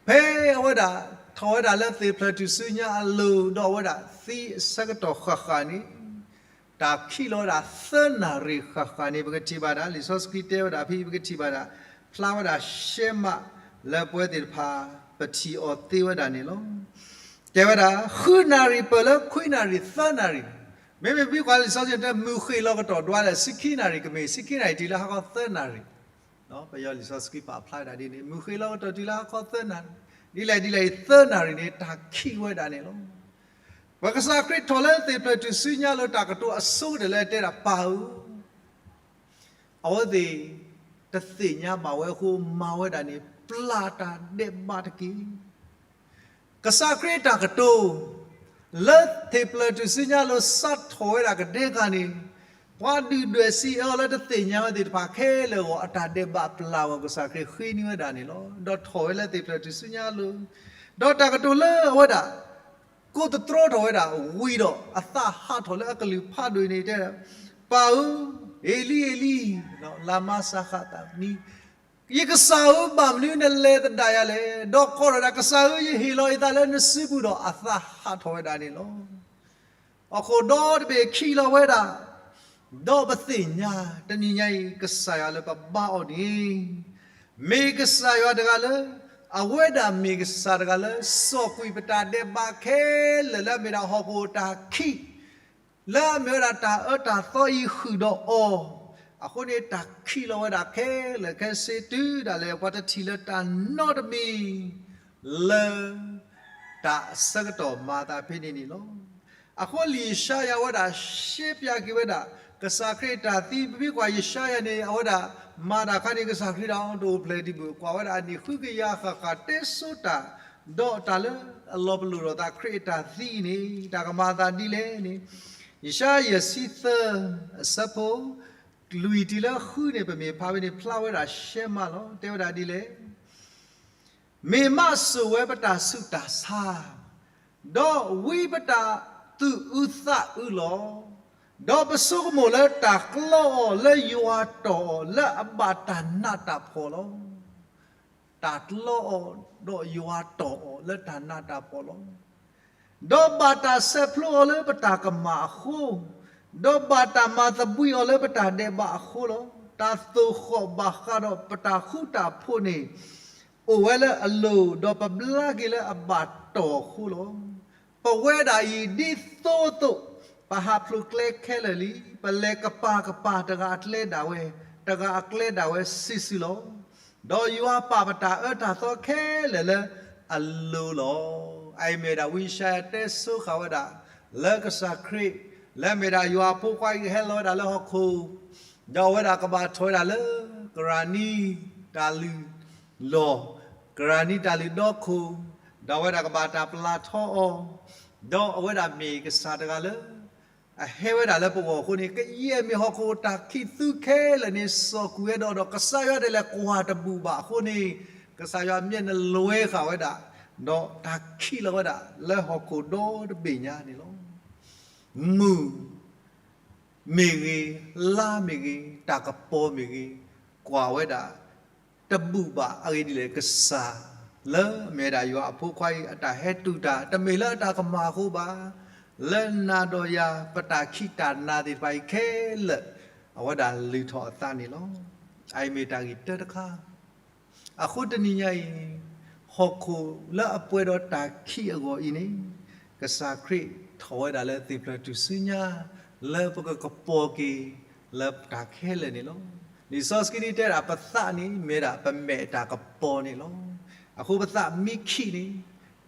ဖဲအဝဲဒၣ် ထီၣ်ဝဲဒၣ်လၢသ့ၣ်ဖျၢၣ်ထူၣ်စုညါအလိၤ ဒီးအဝဲဒၣ်သံအဆၢကတီၢ်ဃၣ်ဃၣ်န့ၣ် တၢ်ခံးလီၤဝဲဒၣ်သၢနၣ်ရံၣ်ဃၣ်ဃၣ်န့ၣ် ပကထံၣ်ဘၣ်ဒၣ် လံာ်စီဆှံတဲဝဲဒၣ်ဖဲ ပကထံၣ်ဘၣ်ဒၣ် ဖျါဝဲဒၣ်ရှဲမးလၢပဝဲသ့ၣ်တဖၣ် ပထံၣ်အီၤသ့ဝဲဒၣ်န့ၣ်လီၤ. တဲဝဲဒၣ် ဃုနၣ်ရံၣ်ပၢၢ်လၢခွံနၣ်ရံၣ်သၢနၣ်ရံၣ်, မ့မ့ၢ်ပမ့ၢ်ကွၢ်လံာ်စီဆှံတဲ မုၢ်ဃ့ၢ်လီၤကတီၢ်ဒွးလဲၣ် ဆံခံနၣ်ရံၣ်ကမ့ၢ် ဆံခံနၣ်ရံၣ်တုၤလၢဟါခီသၢနၣ်ရံၣ်, ပယီၤလံာ်စီဆှံပာ်ဖျါဒၣ်ဒ်န့ၣ် မုၢ်ဃ့ၢ်လီၤကတီၢ်တုၤလၢဟါခီသၢနၣ်ရံၣ်, ဒ်လဲၣ်ဒ်လဲၣ်အံၤ သၢနၣ်ရံၣ်န့ၣ် တၢ်ခံးဝဲဒၣ်န့ၣ်လီၤ. ပကစၢ်ခရံာ်ထီၣ်လၢသ့ၣ်ဖျၢၣ်ထူၣ်စုညါအလိၤ တၢ်ကတိၤအဆိကတၢၢ်လၢတဲဒၣ် ပၢ်ဧၢ, အဝဲသ့ၣ် တသ့ၣ်ညါဘၣ်ဝဲအဃိ မၤဝဲဒၣ်န့ၣ် ပျၢ်တၢ်ဒဲးဘးတက့ၢ်. ကစၢ်ခရံာ်အတၢ်ကတိၤ လၢသ့ၣ်ဖျၢၣ်ထူၣ်စုညါအလိၤစးထီၣ်ဝဲဒၣ်ကဒဲကၤန့ၣ်, ပှၤဒုၣ်ဒွဲၣ်စံးအၢအီၤလၢတသ့ၣ်ညါဝဲသ့ၣ်တဖၣ်ခဲလၢာ်အဂီၢ် အတၢ်ဒဲးဘးပျၢ်အဂီၢ် ကစၢ်ခရံာ်ဃ့န့ၢ်ဝဲဒၣ်န့ၣ်လီၤ. ဒီးထီၣ်ဝဲလၢသ့ၣ်ဖျၢၣ်ထူၣ်စုညါအလိၤ, ဒီးတၢ်ကတိၤလၢအဝဲဒၣ် ကိးသတြီထီၣ်ဝဲဒၣ်ဝံၤဒီး အသးဟးထီၣ်လၢအကလုၢ်ဖးဒိၣ်အံၤန့ၣ်တဲ, ပၢ်ဧၢ, အ့လံ, အ့လံ, လၤမၤစၤဃးသးနံ, ယကစၢ်ဧၢ, ဘၣ်မနုၤနလဲၤသဒၣ်ယၤလဲၣ်. ဒီးကိးထီၣ်ဝဲဒၣ် ကစၢ်ဧၢ, ယဟ့ၣ်လီၤယသးလၢနစုပူၤဒီး အသးဟးထီၣ်ဝဲဒၣ်န့ၣ်လီၤ. ဟီၣ်ခိၣ်ဒီတဘ့ၣ်ခံးလီၤဝဲဒၣ်, ဒီးပသ့ၣ်ညါ တနံၤညါအံၤ ကစၢ်ယွၤလၢပဘါအီၤန့ၣ် မ့ၢ်ကစၢ်ယွၤတဂၤလၢ အဝဲဒၣ်မ့ၢ်ကစၢ်တဂၤလၢ စိာ်ကွံာ်ပတၢ်ဒဲးဘးခဲလၢာ် လၢအမ့ၢ်ဒၣ်ဟီၣ်ခိၣ်တၢ်ခံး လၢအမ့ၢ်ဝဲဒၣ်တၢ်အၢတၢ်သီအံၤဃုာ်ဒီးအီၤ, အဃိန့ၣ် တၢ်ခံးလီၤဝဲဒၣ်ခဲလၢာ်ခဲဆ့တုၤဒၣ်လဲာ် ပှၤတထံၣ်လၢတၢ်နီတမံၤ လၢ တၢ်အဆၢကတီၢ်မၤအသးဖဲန့ၣ်န့ၣ်လီၤ. အဃိလံာ်ယၡါယၤဝဲဒၣ်ရှဲပၠးက့ၤဝဲဒၣ် ကစၢ်ခရံာ်အတၢ်သံ ပမ့ၢ်ကွၢ်ယၡါယၤန့ၣ် အဝဲဒၣ်မၤတၢ်ခါန့ၣ် ကစၢ်ခရံာ်ဒီးတအိၣ်ဖျဲၣ်ဒံးဘၣ် ကွၢ်ဝဲဒၣ်အနံၣ်ဃုကယၤဃၣ်ဃၣ် တဲဆိတၢ် ဒီးတၢ်လၢအလီၤပလိာ်ဒီးသး ခရံာ်အတၢ်သံအံၤန့ၣ် တၢ်ကမၤအသးဒ်လဲၣ်န့ၣ် ယၡါယၤယဲၢ်ဆံသၢ အဆၢဖိ လွံၢ်တုၤလၢဃုန့ၣ် ပမ့ၢ်ဖးဝဲန့ၣ် ဖျါဝဲဒၣ်ရှဲမးလီၤ. တဲဝဲဒၣ်ဒ်လဲၣ် မ့ၢ်မးစိာ်ဝဲပတၢ်ဆူးတၢ်ဆါ, ဒီးဝံပတၢ်သူၣ်အုးသးအုးလီၤ. ဒီးပဆိကမိၣ်လၢတၢ်ကျီအီၤလၢယွၤတီၢ်အီၤလၢအဘၣ်တၢ်နးတၢ်ဖှီၣ်လီၤ. တၢ်ကျီအီၤ ဒီးယွၤတီၢ်အီၤလၢတၢ်နးတၢ်ဖှီၣ်လီၤ. ဒီးဘၣ်တၢ်ဆဲးဖျိအီၤလၢပတၢ်ကမၣ်အဃိ, ဒီးဘၣ်တၢ်မၤသဘှံးအီၤလၢပတၢ်ဒဲးဘးအဃိလီၤ. တၢ်သိၣ်ဃီၣ်ဘၣ်ဃးဒီးပတၢ်ဃူတၢ်ဖိးန့ၣ် အိၣ်ဝဲလၢအလိၤ, ဒီးပဘျါက့ၤလၢအဘၣ်တီၢ်အဃိလီၤ. ပဝဲဒၣ်အံၤဒ်သိးသိး ပဟးဖျိးကျဲခဲလၢာ်လံ. ပလဲၤကပၤကပၤ တဂၤအကျဲဒၣ်ဝဲ, တဂၤအကျဲဒၣ်ဝဲစုာ်စုာ်လီၤ. ဒီးယွၤပာ်ပတၢ်အၢတၢ်သီခဲလၢာ်လၢအလိၤလီၤ. အအံၤမ့ၢ်ဒၣ်ဝံယၡါယၤတဲဆိဃာ်ဝဲဒၣ် လၢကစၢ်ခရံာ် လၢအမ့ၢ်ဒၣ်ယွၤအဖိခွါအံၤကဟဲလီၤဝဲဒၣ်လၢဟီၣ်ခိၣ်, ဒီးအဝဲဒၣ်ကဘၣ်ထီၣ်ဝဲဒၣ်လၢ ကရၢနံတၢ်လုၢ်လီၢ်, ကရၢနံတၢ်လုၢ်ဒီခိၣ်, ဒီးအဝဲဒၣ်ကဘၣ်တၢ်ပျၢ်ထီအီၤ, ဒီးအဝဲဒၣ်မ့ၢ်ကစၢ်တဂၤလၢ အဟဲဝဲဒၣ်လၢပဂီၢ်အဃိန့ၣ် ကယဲၢ်မ့ၢ်ဟီၣ်ခိၣ်တၢ်ခံးသူခဲလၢာ်န့ၣ် စိာ်ကွံာ်ဝဲဒီး ဒီးကစၢ်ယွၤဒၣ်လဲာ်ကွၢ်တဘူၣ်ဘၣ်အဃိန့ၣ် ကစၢ်ယွၤမျဲၢ်နလွဲဃာ်ဝဲဒၣ်, ဒီးတၢ်ခံးလီၤဝဲဒၣ်လၢဟီၣ်ခိၣ်ဒီတဘ့ၣ်ညါန့ၣ်လီၤ. မုၢ်မ့ၢ်ဂ့ၤ, လါမ့ၢ်ဂ့ၤ, တၢ်ကပီၤမ့ၢ်ဂ့ၤ, ကွၢ်ဝဲဒၣ် တဘူၣ်ဘၣ်. အဂ့ၢ်ဒ်လဲၣ် ကစၢ်လၢအမ့ၢ်ဝဲဒၣ်ယွၤအဖိခွါအံၤ အတၢ်ဟဲတူၢ်တၢ် တမ့ၢ်လၢအတၢ်ကမၣ်အဃိဘၣ်. လၢနၤဒီးယၤ ပတၢ်ခံးတၢ်နၤသ့ၣ်တဖၣ်အံၤခဲလၢာ် အဝဲဒၣ်လုၢ်ထီၣ်အသးန့ၣ်လီၤ. အအံၤမ့ၢ်တၢ်ဂ့ၢ်တၢတခါ အဃိတနံၤညါအံၤ ဟီၣ်ခိၣ်လၢအပှဲၤဒီးတၢ်ခံးအဂီၢ်အံၤန့ၣ် ကစၢ်ခရံာ်ထီၣ်ဝဲဒၣ်လၢသ့ၣ်ဖျၢၣ်ထူၣ်စုညါ လၢပကကပီၤက့ၤလၢတၢ်ခဲလၢာ်န့ၣ်လီၤ. လံာ်စီဆှံန့ၣ်တဲဒၣ် ပသးန့ၣ်မ့ၢ်ဒၣ်ပမဲာ်တၢ်ကပီၤန့ၣ်လီၤ. အဃိပသးမ့ၢ်ခံးန့ၣ်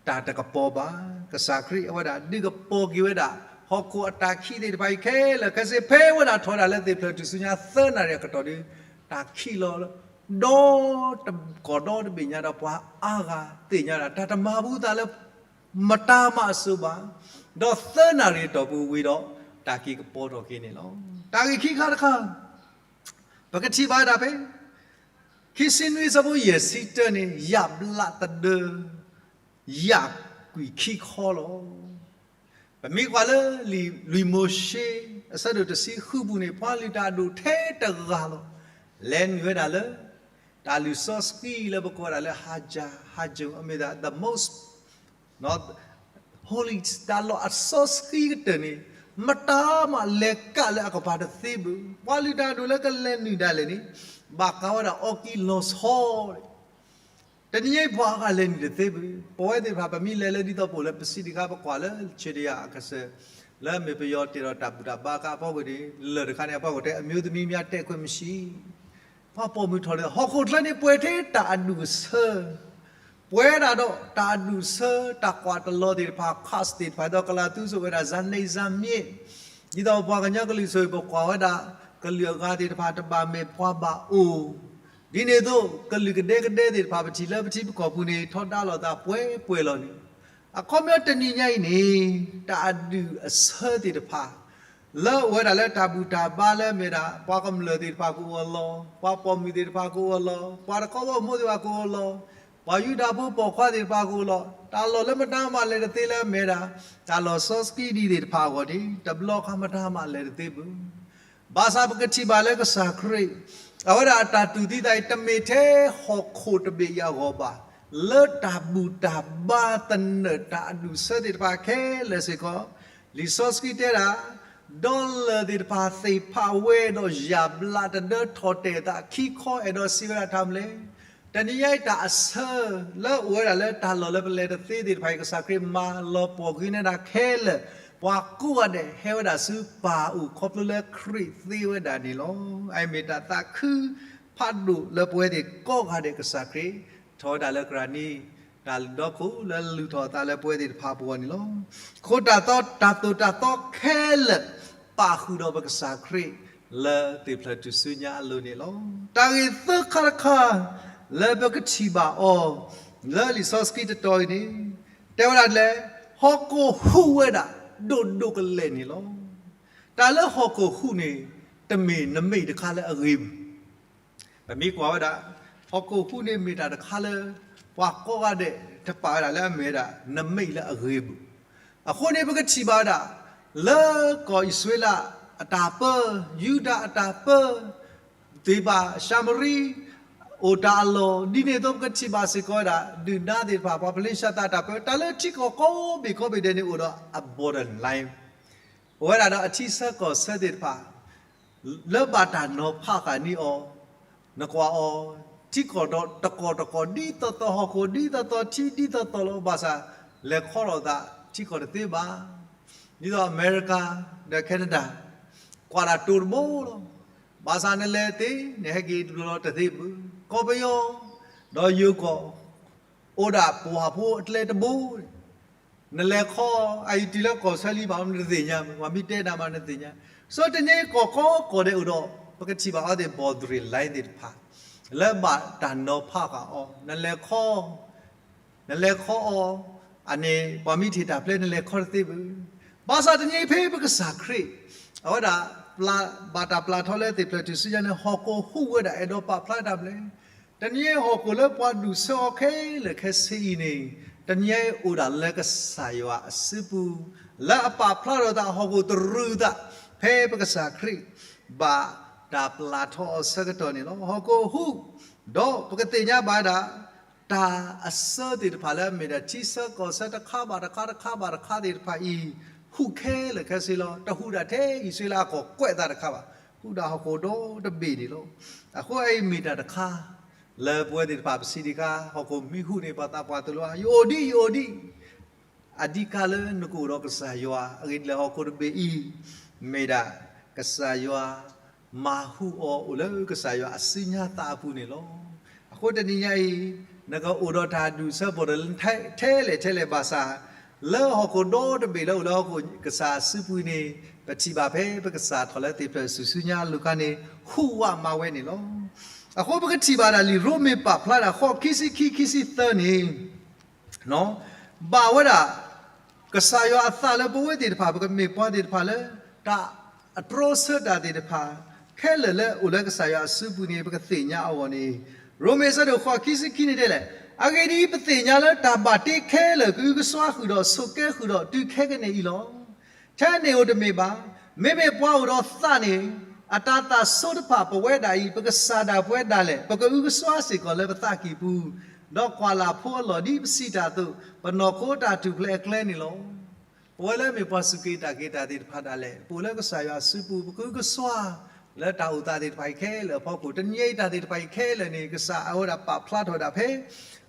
တၢ်တကပီၤဘၣ်. ကစၢ်ခရံာ်အဝဲဒၣ်ဒုးကပီၤက့ၤဝဲဒၣ် ဟီၣ်ခိၣ်အတၢ်ခံးသ့ၣ်တဖၣ်အံၤခဲလၢာ်ခဲဆ့ ဖဲအဝဲဒၣ်ထီၣ်ဝဲဒၣ်လၢသ့ၣ်ဖျၢၣ်ထူၣ်စုညါသၢနၣ်ရံၣ်အကတီၢ်ဒီး တၢ်ခံးလီၤ ဒီတကီၢ်ဒီတဘ့ၣ်ညါဒီး ပှၤအါဂၤသ့ၣ်ညါဒၣ် တၢ်တမၤဘူးသးလၢ မတၤမးအစိၤဘၣ်, ဒီးသၢနၣ်ရံၣ်အတီၢ်ပူၤဝံၤဒီး တၢ်က့ၤကပီၤထီၣ်က့ၤန့ၣ်လီၤ. တၢ်ဂ့ၢ်ခံခါတခါ ပကထံၣ်ဘၣ်ဝဲဒၣ်ဖဲ ခံဆံနွံ အဆၢဖိယဲၢ်ဆံတၢန့ၣ် ယၣ်ဘျးသဒၢ ယၣ်ကွံာ်ခံခီလီၤ. ပမ့ၢ်ကွၢ်လၢ လွံၢ်မိၤၡ့ အဆၢဒိၣ်တဆံဃုပူၤန့ၣ် ပှၤလုၢ်တၢ်အဒိၣ်ထဲတဂၤလီၤ. လဲၤနုာ်ဝဲဒၣ်လၢ တၢ်လုၢ်စီဆှံလၢပကိးဝဲဒၣ်လၢ ဟၤကၠၤ, ဟၤကၠၤ အမ့ၢ်ဒၣ် the most holy တၢ်လီၢ်အစီဆှံကတၢၢ်န့ၣ် မတၤမးလဲၤကးလၢအကပၤတသ့ဘၣ်. ပှၤလုၢ်တၢ်အဒိၣ်လၢကလဲၤနုာ်ဒၣ်လဲာ်န့ၣ် ဘၣ်ကးဝဲဒၣ်အီကံလီၤဆီ တနံၤညါအံၤပှၤဂၤလဲၤနုာ်တသ့ဘၣ်. ပဝဲသ့ၣ်တဖၣ် ပမ့ၢ်လဲၤလၢဒ်သိးပအိၣ်လၢပစံးတခါ ပကွၢ်လၢဆၢဒယၤအကစၢၢ် လၢအမ့ၢ်ပယီၤတဲာ်ဒီးတၢ်ဘူၣ်တၢ်ဘါအခါအဖီခိၣ်န့ၣ် လၢၢ်တခါန့ၣ်အဖီခိၣ်တဲ အမျိုးသမီးများ တက်ခွင့်မရှိ. ပှၤပိာ်မုၣ်ထီၣ်လၢ ဟီၣ်ခိၣ်ချၢန့ၣ်ပှဲၤထဲတၢ်အဒူၣ်အဆၢ ပှဲၤဒၣ်ဒီးတၢ်အဒူၣ်အဆၢ တၢ်ကွၢ်တလီၤသ့ၣ်တဖၣ် ခးသ့ၣ်တဖၣ် ဒီးကလၤသူစိာ်ဝဲဒၣ် ဇာတိဇာတ်မျဉ်း ဒ်သိးပပှၤကညီကလုာ်ဆိၣ်ဂ့ၤ ပကွၢ်ဝဲဒၣ် ကလုာ်အဂၤသ့ၣ်တဖၣ် တဘၣ်မဲာ်ပှၤဘၣ်အိၣ် ဒ်န့ၣ်အသိး ကလုာ်ကဒဲကဒဲသ့ၣ်တဖၣ် ပထံၣ်လၢပထံပကီၢ်ပူၤန့ၣ် ထီဒါလိာ်သးပှဲၤပှဲၤလီၤန့ၣ် အခီပညီတနံၤညါအံၤန့ၣ် တၢ်အဒူၣ်အဆၢသ့ၣ်တဖၣ် လၢအအိၣ်ဝဲဒၣ်လၢတၢ်ဘူၣ်တၢ်ဘါလၢအမ့ၢ်ဒၣ် ပှၤကမျၢၢ်သ့ၣ်တဖၣ်ကအိၣ်အလီၢ်, ပှၤပိာ်မုၣ်သ့ၣ်တဖၣ်ကအိၣ်အလီၢ်, ပှၤတခီဘီမုၢ်သ့ၣ်တဖၣ်ကအိၣ်အလီၢ်, ပှၤယူဒၤဖိပိာ်ခွါသ့ၣ်တဖၣ်ကအိၣ်အလီၢ်, တၢ်လီၢ်လၢမတၤမးလဲၤတသ့လၢအမ့ၢ်ဒၣ် တၢ်လီၢ်စီဆှံဒ်သ့ၣ်တဖၣ်အဂီၢ်န့ၣ် တဘျီခါမတၤမးလဲၤတသ့ဘၣ်. ဘၣ်ဆၣ်ပကထံၣ်ဘၣ်လၢကစၢ်ခရံာ် အဝဲဒၣ်အတၢ်တူၢ်သံသးအံၤ တမ့ၢ်ထဲဟီၣ်ခိၣ်တဘ့ၣ်အံၤအဂီၢ်ဘၣ်, လၢတၢ်ဘူၣ်တၢ်ဘါသနၢၣ်တၢ်အဒူၣ်အဆၢသ့ၣ်တဖၣ်ခဲလၢာ်စ့ၢ်ကီး, လံာ်စီဆှံတဲဒၣ် ဒီးလၢၢ်သ့ၣ်တဖၣ်သ့ၣ်ဖးဝဲဒီးယၢ်ဘျးတဒၢထီၣ်တဲာ်အသးခံခီအဲၣ်ဒိးစံးဝဲဒၣ်တၢ်မနုၤလဲၣ်. တနံၤညါအံၤတၢ်အဆၢ လၢအအိၣ်ဝဲဒၣ်လၢတၢ်လီၢ်လၢပလဲၤတသ့သ့ၣ်တဖၣ်အံၤ ကစၢ်ခရံာ်မၤလီၤပှီၢ်ကွံာ်န့ၢ်ဒၣ်ခဲလၢာ်, ပှၤကိးဂၤဒဲးဟဲဝဲဒၣ်ဆူပၢ်အအိၣ်ခီဖျိလၢခရံာ်သ့ဝဲဒၣ်န့ၣ်လီၤ. အအံၤမ့ၢ်တၢ်သးခုဖးဒိၣ်လၢပဝဲသ့ၣ်ကိးဂၤဒဲး ကစၢ်ခရံာ် ထီၣ်ဝဲဒၣ်လၢကရၢနံ တၢ်လုၢ်ဒီခိၣ်လၢလုၢ်ထီၣ်အသးလၢပဝဲသ့ၣ်တဖၣ်အပူၤအဂီၢ်န့ၣ်လီၤ. အဃိတၢ်သိၣ်တၢ်သီခဲလၢာ် ပာ်ဃုာ်ဒီးပကစၢ်ခရံာ် လၢသ့ၣ်ဖျၢၣ်ထူၣ်စုညါအလိၤန့ၣ်လီၤ. တၢ်ဂ့ၢ်သၢခါတခါ လၢပကထံၣ်ဘၣ်အီၤ လၢလံာ်စီဆှံတတီၤအံၤန့ၣ် တဲဝဲဒၣ်ဒ်လဲၣ်, ဟီၣ်ခိၣ်ဟူးဝဲဒၣ် ဒိၣ်ဒိၣ်ကလဲာ်န့ၣ်လီၤ. တၢ်လၢဟီၣ်ခိၣ်ဟူးန့ၣ် တမ့ၢ်နမ့ၢ်တခါလၢအဂ့ၤဘၣ်. ပမ့ၢ်ကွၢ်ဝဲဒၣ် ဟီၣ်ခိၣ်ဟူးန့ၣ်မ့ၢ်တၢ်တခါလၢ ပှၤကိးဂၤဒဲးတပာ်ဝဲဒၣ်လၢအမ့ၢ်ဝဲဒၣ် နမ့ၢ်လၢအဂ့ၤဘၣ်. အဃိန့ၣ် ပကထံၣ်ဘၣ်ဝဲဒၣ် လၢကီၢ်အံၣ်စရ့လးအတၢ်ပၢ, ယူဒၤအတၢ်ပၢ သ့ၣ်ဘၣ်ၡၤမရံ အိၣ်တၢ်အလီၢ်, ဒ်န့ၣ်အသိးပကထံၣ်ဘၣ်စ့ၢ်ကီးဝဲဒၣ် ဒုၣ်ဒါသ့ၣ်တဖၣ် ပှၤဖလ့ၡသးတၢ်ပၢ, တၢ်လၢထံကီၢ်ကိးဘ့ၣ်ကိးဘ့ၣ်ဒဲးန့ၣ်အိၣ်ဒီးအ borderline အိၣ်ဝဲဒၣ်ဒီးအထံဆၢကီၢ်ဆၢသ့ၣ်တဖၣ် လၢဘၣ်တၢ်နီၤဖးဃာ်န့ၢ်အီၤ, နကွၢ်အီၤ ထံကီၢ်ဒီးတကီၢ်တကီၢ်ဒ်သိးသိး ဟီၣ်ခိၣ်ဒ်သိးသိး ထံဒ်သိးသိးလီၤ. ဘၣ်ဆၣ် လဲၤခီထီၣ်သး ထံကီၢ်တသ့ဘၣ်. ဒ်သိးအမဲရကၤ ဒီး Canada ကွၢ်တၢ်တိၤတဘိလီၤ. ဘၣ်ဆၣ်နလဲၤသ့ နဟဲက့ၤတဘျီလီၤတသ့ဘၣ်. ကီၢ်ပယီၤ ဒီးယိၤကီၢ် အိၣ်ဒၣ်ပှၢ်ဖိအကျဲတဘိ နလဲၤခီ အအံၤတုၤလၢကီၢ်ဆၢလံဘၣ် နတသ့ၣ်ညါဘၣ်, ပှၤမ့ၢ်တဲနၤမးနသ့ၣ်ညါ. ဆိတနံၤအံၤ ကီၢ်ကိးကီၢ်ဒဲးအိၣ်ဒီး ပကထံၣ်ဘၣ်အီၤသ့ၣ် boundary line သ့ၣ်တဖၣ် လၢဘၣ်တၢ်နီၤဖးဃာ်အီၤ နလဲၤခီ နလဲၤခီအီၤ အန့ၣ် ပှၤမ့ၢ်ထံၣ်တၢ်ဖျဲး နလဲၤခီတသ့ဘၣ်. ဘၣ်ဆၣ်တနံၤအံၤဖဲပကစၢ်ခရံာ် အဝဲဒၣ် ဘၣ်တၢ်ပျၢ်ထီၣ်လၢသ့ၣ်ဖျၢၣ်ထူၣ်စုညါန့ၣ် ဟီၣ်ခိၣ်ဟူးဝဲဒၣ် အဲၣ်ဒိးပာ်ဖျါတၢ်မနုၤလဲၣ်. တနံၤအံၤဟီၣ်ခိၣ်လၢပှၤဒူၣ်ဆၢအီၤခဲလၢာ်ခဲဆ့အံၤန့ၣ် တနံၤအံၤအိၣ်ဒၣ်လၢကစၢ်ယွၤအစုပူၤ လၢအပာ်ဖျါထီၣ်သး ဟီၣ်ခိၣ်တရူးသး ဖဲပကစၢ်ခရံာ် ဘၣ်တၢ်ပျၢ်ထီၣ်အီၤဆၢကတီၢ်န့ၣ်လီၤ. ဟီၣ်ခိၣ်ဟူး ဒီးပကသ့ၣ်ညါဘၣ်ဝဲဒၣ် တၢ်အဆၢသ့ၣ်တဖၣ်လၢအမ့ၢ်ဒၣ် ထံဆၢကီၢ်ဆၢတခါဘၣ်တခါ တခါဘၣ်တခါသ့ၣ်တဖၣ်အံၤ ဟူးခဲလၢာ်ခဲဆ့လီၤ. တဟူးဒၣ်ထဲအံၣ်စရ့လးအကီၢ်ကွဲးသးတခါဘၣ်, ဟူးဒၣ်ဟီၣ်ခိၣ်ဒီတဘ့ၣ်န့ၣ်လီၤ. အဃိအံၤမ့ၢ်တၢ်တခါ လၢပဝဲသ့ၣ်တဖၣ်ပစံးတခါ ဟီၣ်ခိၣ်မ့ၢ်ဟူးန့ၣ် ပှၤသးပှၢ်သိၣ်လိ ယအိၣ်ဒံး ယအိၣ်ဒံး အဓိကလၢနကအိၣ်ဒီးကစၢ်ယွၤ အဂ့ၢ်ဒ်လဲၣ် ဟီၣ်ခိၣ်တဘ့ၣ်အံၤ မ့ၢ်ဒၣ် ကစၢ်ယွၤ မၤဟူးအီၤအိၣ်လၢကစၢ်ယွၤအစုညါသးအပူၤန့ၣ်လီၤ. အဃိတနံၤညါအံၤ နကအိၣ်ဒီးတၢ်ဒူၣ်ဆၢ borderline ထဲလဲၣ်ထဲလဲၣ်ဘၣ်ဆၣ် လၢဟီၣ်ခိၣ်ဒီတဘ့ၣ်လၢအိၣ်လၢဟီၣ်ခိၣ်ကစၢ်အစုပူၤန့ၣ် ပထံၣ်ဘၣ်ဖဲပကစၢ်ထီၣ်လၢသ့ၣ်ဖျၢၣ်ထူၣ်စုညါအလိၤခါန့ၣ် ဟူးဝးမၤဝဲန့ၣ်လီၤ. အဃိပကထံၣ်ဘၣ်ဒၣ်လံာ်ရိမ့ၤပာ်ဖျါဒၣ် ဃိးခံဆံခံခံဆံသၢန့ၣ် ဘၣ်ဝဲဒၣ် ကစၢ်ယွၤအသးလၢပဝဲသ့ၣ်တဖၣ် ပကမ့ၢ်ပှၤသ့ၣ်တဖၣ်လၢ တၢ်အတြီဆၢတၢ်သ့ၣ်တဖၣ် ခဲလၢာ်လၢအိၣ်လၢကစၢ်ယွၤအစုပူၤန့ၣ် ပကသ့ၣ်ညါအဂီၢ်န့ၣ် ရိမ့ၤအဆၢဒိၣ်ဃိးခံဆံခံန့ၣ်တဲလဲၣ်, အဂ့ၢ်ဒ်အံၤ, ပသ့ၣ်ညါလၢတၢ်ဘၣ်တ့ခဲလၢာ် ကအုကစွါဃုာ်ဒီးဆိးကဲဃုာ်ဒီးတုၤခဲကနံၣ်အံၤလီၤ. ထဲန့ၣ်ဧိၤတမ့ၢ်ဘၣ်, မ့မ့ၢ်ပှၤအိၣ်ဒီးသးန့ၣ်, အတၢ်သးဆိတဖၣ် ပဝဲဒၣ်အံၤ ပကစၢ်ဒၣ်ပဝဲဒၣ်လဲာ် ပကအုကစွါစ့ၢ်ကီးလၢပသးကံၢ်ပူၤ, ဒီးကွၢ်လၢ်ဖိအလီၢ်ဒ်ပစံးတၢ်အသိး, ပနီၢ်ခိတၢ်ထူၣ်ဖျဲးအကျဲန့ၣ်လီၤ. ပဝဲလၢမ့ၢ်ပှၤစူၢ်က့ၤနာ်က့ၤတၢ်သ့ၣ်တဖၣ်ဒၣ်လဲာ် ပအိၣ်လၢကစၢ်ယွၤအစုပူၤ ပကအုကစွါ လၢတၢ်အိၣ်သးသ့ၣ်တဖၣ်အံၤခဲလၢာ်အဖီခိၣ်, တနံၤအံၤတၢ်သ့ၣ်တဖၣ်အံၤခဲလၢာ်န့ၣ် ကစၢ်အဝဲဒၣ်ပာ်ဖျါထီၣ်ဝဲဒၣ်ဖဲ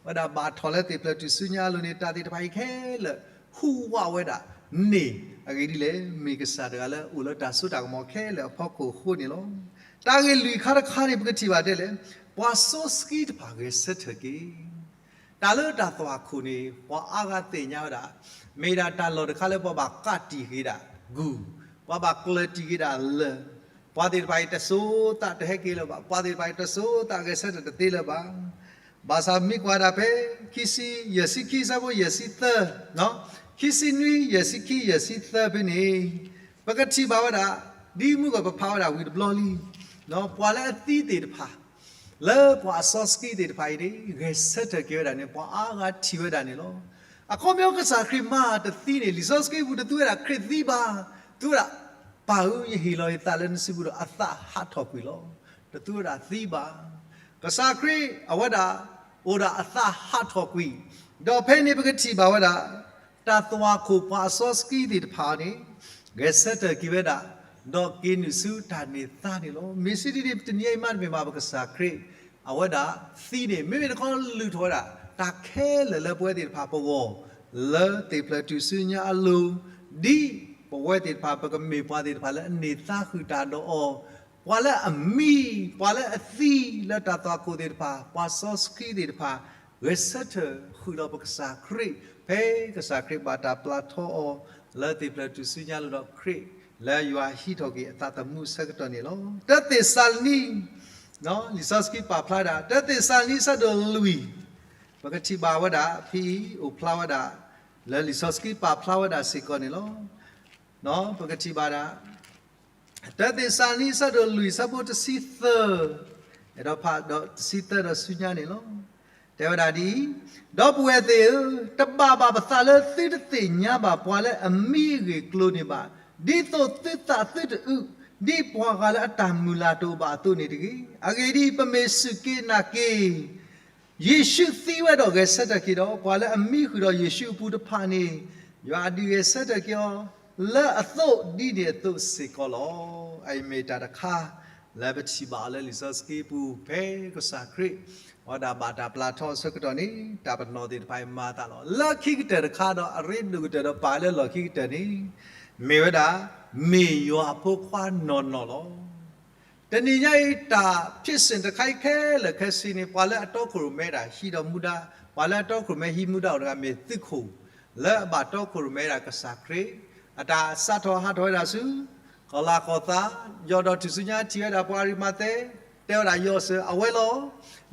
ဝဲဒၣ်ဘၣ်ထီၣ်လၢသ့ၣ်ဖျၢၣ်ထူၣ်စုညါအလိၤန့ၣ် တၢ်သ့ၣ်တဖၣ်အံၤခဲလၢာ် ဟူးဝးဝဲဒၣ်န့ၣ် အဂ့ၢ်ဒ်လဲၣ်, မ့ၢ်ကစၢ်တဂၤလၢအိၣ်လၢတၢ်စိတၢ်ကမီၤခဲလၢာ်အဖီခိၣ်အဃိန့ၣ်လီၤ. တၢ်ဂ့ၢ်လွံၢ်ခါတခါန့ၣ် ပကထံၣ်ဘၣ်ဒ်လဲၣ်, ပှၤစီဆှံတဖၣ်ဂဲၤဆၢထၢၣ်က့ၤ တၢ်လၢတၢ်သွၣ်ခိၣ်န့ၣ် ပှၤအါဂၤသ့ၣ်ညါဝဲဒၣ်, မ့ၢ်ဒၣ်တၢ်လီၢ်တခါလၢပှၤဘၣ်ကးတံာ်က့ၤဒၣ်ဂုၢ်, ပှၤဘၣ်ကျၢၤတံာ်က့ၤဒၣ်လၢၢ်, ပှၤသ့ၣ်တဖၣ်အံၤတစိၤသးတဟဲက့ၤလၢၤဘၣ်, ပှၤသ့ၣ်တဖၣ်အံၤတစိၤသးဂဲၤဆၢထၢၣ်တသ့လၢၤဘၣ်. ဘၣ်ဆၣ်မ့ၢ်ကွၢ်ဒၣ်ဖဲ ခံဆံ ယဲၢ်ဆံခံ အဆၢဖိယဲၢ်ဆံသၢ, ခံဆံနွံ ယဲၢ်ဆံခံ ယဲၢ်ဆံသၢဖဲန့ၣ် ပကထံၣ်ဘၣ်ဝဲဒၣ်, ဒ်မုၢ်ဂီၢ်ပဖးဝဲဒၣ်ဝံၤတဘျီလံ, ပှၤလၢအသံသ့ၣ်တဖၣ် လၢပှၤအစီဆှံသ့ၣ်တဖၣ်အံၤန့ၣ် ဂဲၤဆၢထၢၣ်က့ၤဝဲဒၣ်န့ၣ် ပှၤအါဂၤထံၣ်ဝဲဒၣ်န့ၣ်လီၤ. အခီပညီကစၢ်ခရံာ်မၤတသံန့ၣ် လံာ်စီဆှံပူၤတသူဝဲဒၣ်ခရံာ်သံဘၣ်, သူဝဲဒၣ် ပၢ်ဧၢ ယဟ့ၣ်လီၤယသးလၢနစုပူၤဒီးအသးဟးထီၣ်ကွံာ်လီၤ. တသူဝဲဒၣ်သံဘၣ်. ကစၢ်ခရံာ်အဝဲဒၣ် အိၣ်ဒၣ်အသးဟးထီၣ်ကွံာ်, ဒီးဖဲန့ၣ်ပကထံၣ်ဘၣ်ဝဲဒၣ် တၢ်သွၣ်ခိၣ်ပှၤအစီဆှံသ့ၣ်တဖၣ်န့ၣ် ဂဲၤဆၢထၢၣ်က့ၤဝဲဒၣ်, ဒီးက့ၤနုာ်ဆူတၢ်န့ၢ်သါန့ၣ်လီၤ. မ့ၢ်စံးဒ်န့ၣ် တနံၤအံၤမးတမ့ၢ်ဘၣ် ပကစၢ်ခရံာ် အဝဲဒၣ်သံန့ၣ် မ့မ့ၢ်တခီလုၢ်ထီၣ်ဝဲဒၣ် တၢ်ခဲလၢာ်လၢပဝဲသ့ၣ်တဖၣ်ပဂီၢ်, လၢသ့ၣ်ဖျၢၣ်ထူၣ်စုညါအလိၤ, ဒ်ပဝဲသ့ၣ်တဖၣ် ပကမ့ၢ်ပှၤသ့ၣ်တဖၣ်လၢအန့ၢ်သါဃုာ်တၢ်ဒီးအီၤ, ပှၤလၢအမံ, ပှၤလၢအသံလၢတၢ်သွၣ်ခိၣ်သ့ၣ်တဖၣ်, ပှၤစီဆှံသ့ၣ်တဖၣ် ဂဲၤဆၢထၢၣ်ဃုာ်ဒီးပကစၢ်ခရံာ်, ဖဲကစၢ်ခရံာ်ဘၣ်တၢ်ပျၢ်ထီအီၤ လၢသ့ၣ်ဖျၢၣ်ထူၣ်စုညါလိၤဒီးခရံာ်, လၢယွၤဟံးထီၣ်က့ၤအသးသမူအဆၢကတီၢ်န့ၣ်လီၤ. တၢသ့းစၤလနံ, လံာ်စီဆှံပာ်ဖျါဒၣ် တၢသ့းစၤလနံအဆၢဒိၣ်လွံၢ်, ပကထံၣ်ဘၣ်ဝဲဒၣ်ဖဲအံၤ အိၣ်ဖျါဝဲဒၣ် လၢလံာ်စီဆှံပာ်ဖျါဝဲဒၣ်စ့ၢ်ကီးန့ၣ်လီၤ. ပကထံၣ်ဘၣ်ဒၣ် တၢသ့းစၤလနံအဆၢဒိၣ်လွံၢ် အဆၢဖိတဆံသၢ, အဲၣ်ဒိးဖးဒီးတဆံသၢဒီးဆူညါန့ၣ်လီၤ. တဲဝဲဒၣ်ဒ်အံၤ, ဒီပုၢ်ဝဲၢ်သ့ၣ်ဧၢ, တဘၣ်ဘၣ်ပသးလၢသုတသ့ၣ်ညါဘၣ်ပှၤလၢအမံအဂ့ၢ်အကျိၤန့ၣ်ဘၣ်, ဒ်သိးသုသးသုတအုး, ဒ်ပှၤဂၤလၢအတၢ်မုၢ်လၢ်တအိၣ်ဘၣ်အသိးန့ၣ်တဂ့ၤ. အဂ့ၢ်ဒ်အံၤ, ပမ့ၢ်စူၢ်က့ၤနာ်က့ၤ ယ့ၣ်ၡူးသံဝဲဒီးဂဲၤဆၢထၢၣ်က့ၤဒီး ပှၤလၢအမံဃုာ်ဒီးယ့ၣ်ၡူးအပူၤတဖၣ်န့ၣ်, ယွၤအဒုးဂဲၤဆၢထၢၣ်က့ၤအီၤ လၢအသိးဒ်န့ၣ်အသိးစ့ၢ်ကီးလီၤ. အအံၤမ့ၢ်တၢ်တခါ လၢပထံၣ်ဘၣ်အီၤလၢလံာ်စီဆှံပူၤ ဖဲကစၢ်ခရံာ် အဝဲဒၣ်ဘၣ်တၢ်ပျၢ်ထီအဆၢကတီၢ်န့ၣ် တၢ်ပနီၣ်သ့ၣ်တဖၣ်အံၤမၤအသးလီၤ. လၢခံကတၢၢ်တခါဒီးအရ့ဒိၣ်ကတၢၢ်ဒီးပာ်လၢလီၢ်ခံကတၢၢ်န့ၣ် မ့ၢ်ဝဲဒၣ် မ့ၢ်ယွၤအဖိခွါနီၢ်နီၢ်လီၤ. တနံၤညါအံၤ တၢ်ဖံးစ့ၣ်တခါအံၤခဲလၢာ်ခဲဆ့န့ၣ် ပှၤလၢအတီခိၣ်ရိၣ်မဲဒၣ်ဟံးဒီးမူဒါ, ပှၤလၢအတီခိၣ်ရိၣ်မဲဟံးမူဒါအိၣ်တဂၤမ့ၢ်သုးခိၣ် လၢအဘၣ်တီခိၣ်ရိၣ်မဲဒၣ်ကစၢ်ခရံာ်, အတၢ်စးထီၣ်ဟးထီၣ်ဝဲဒၣ်ဆူ ကီၤလၤကီၤသး, ယီၢ်ဒီးထူၣ်စုညါထံၣ်ဝဲဒၣ်ပှၤအရံမၤသဲ, တဲဝဲဒၣ်ယီၢ်စၢၤအဝဲလီၤ.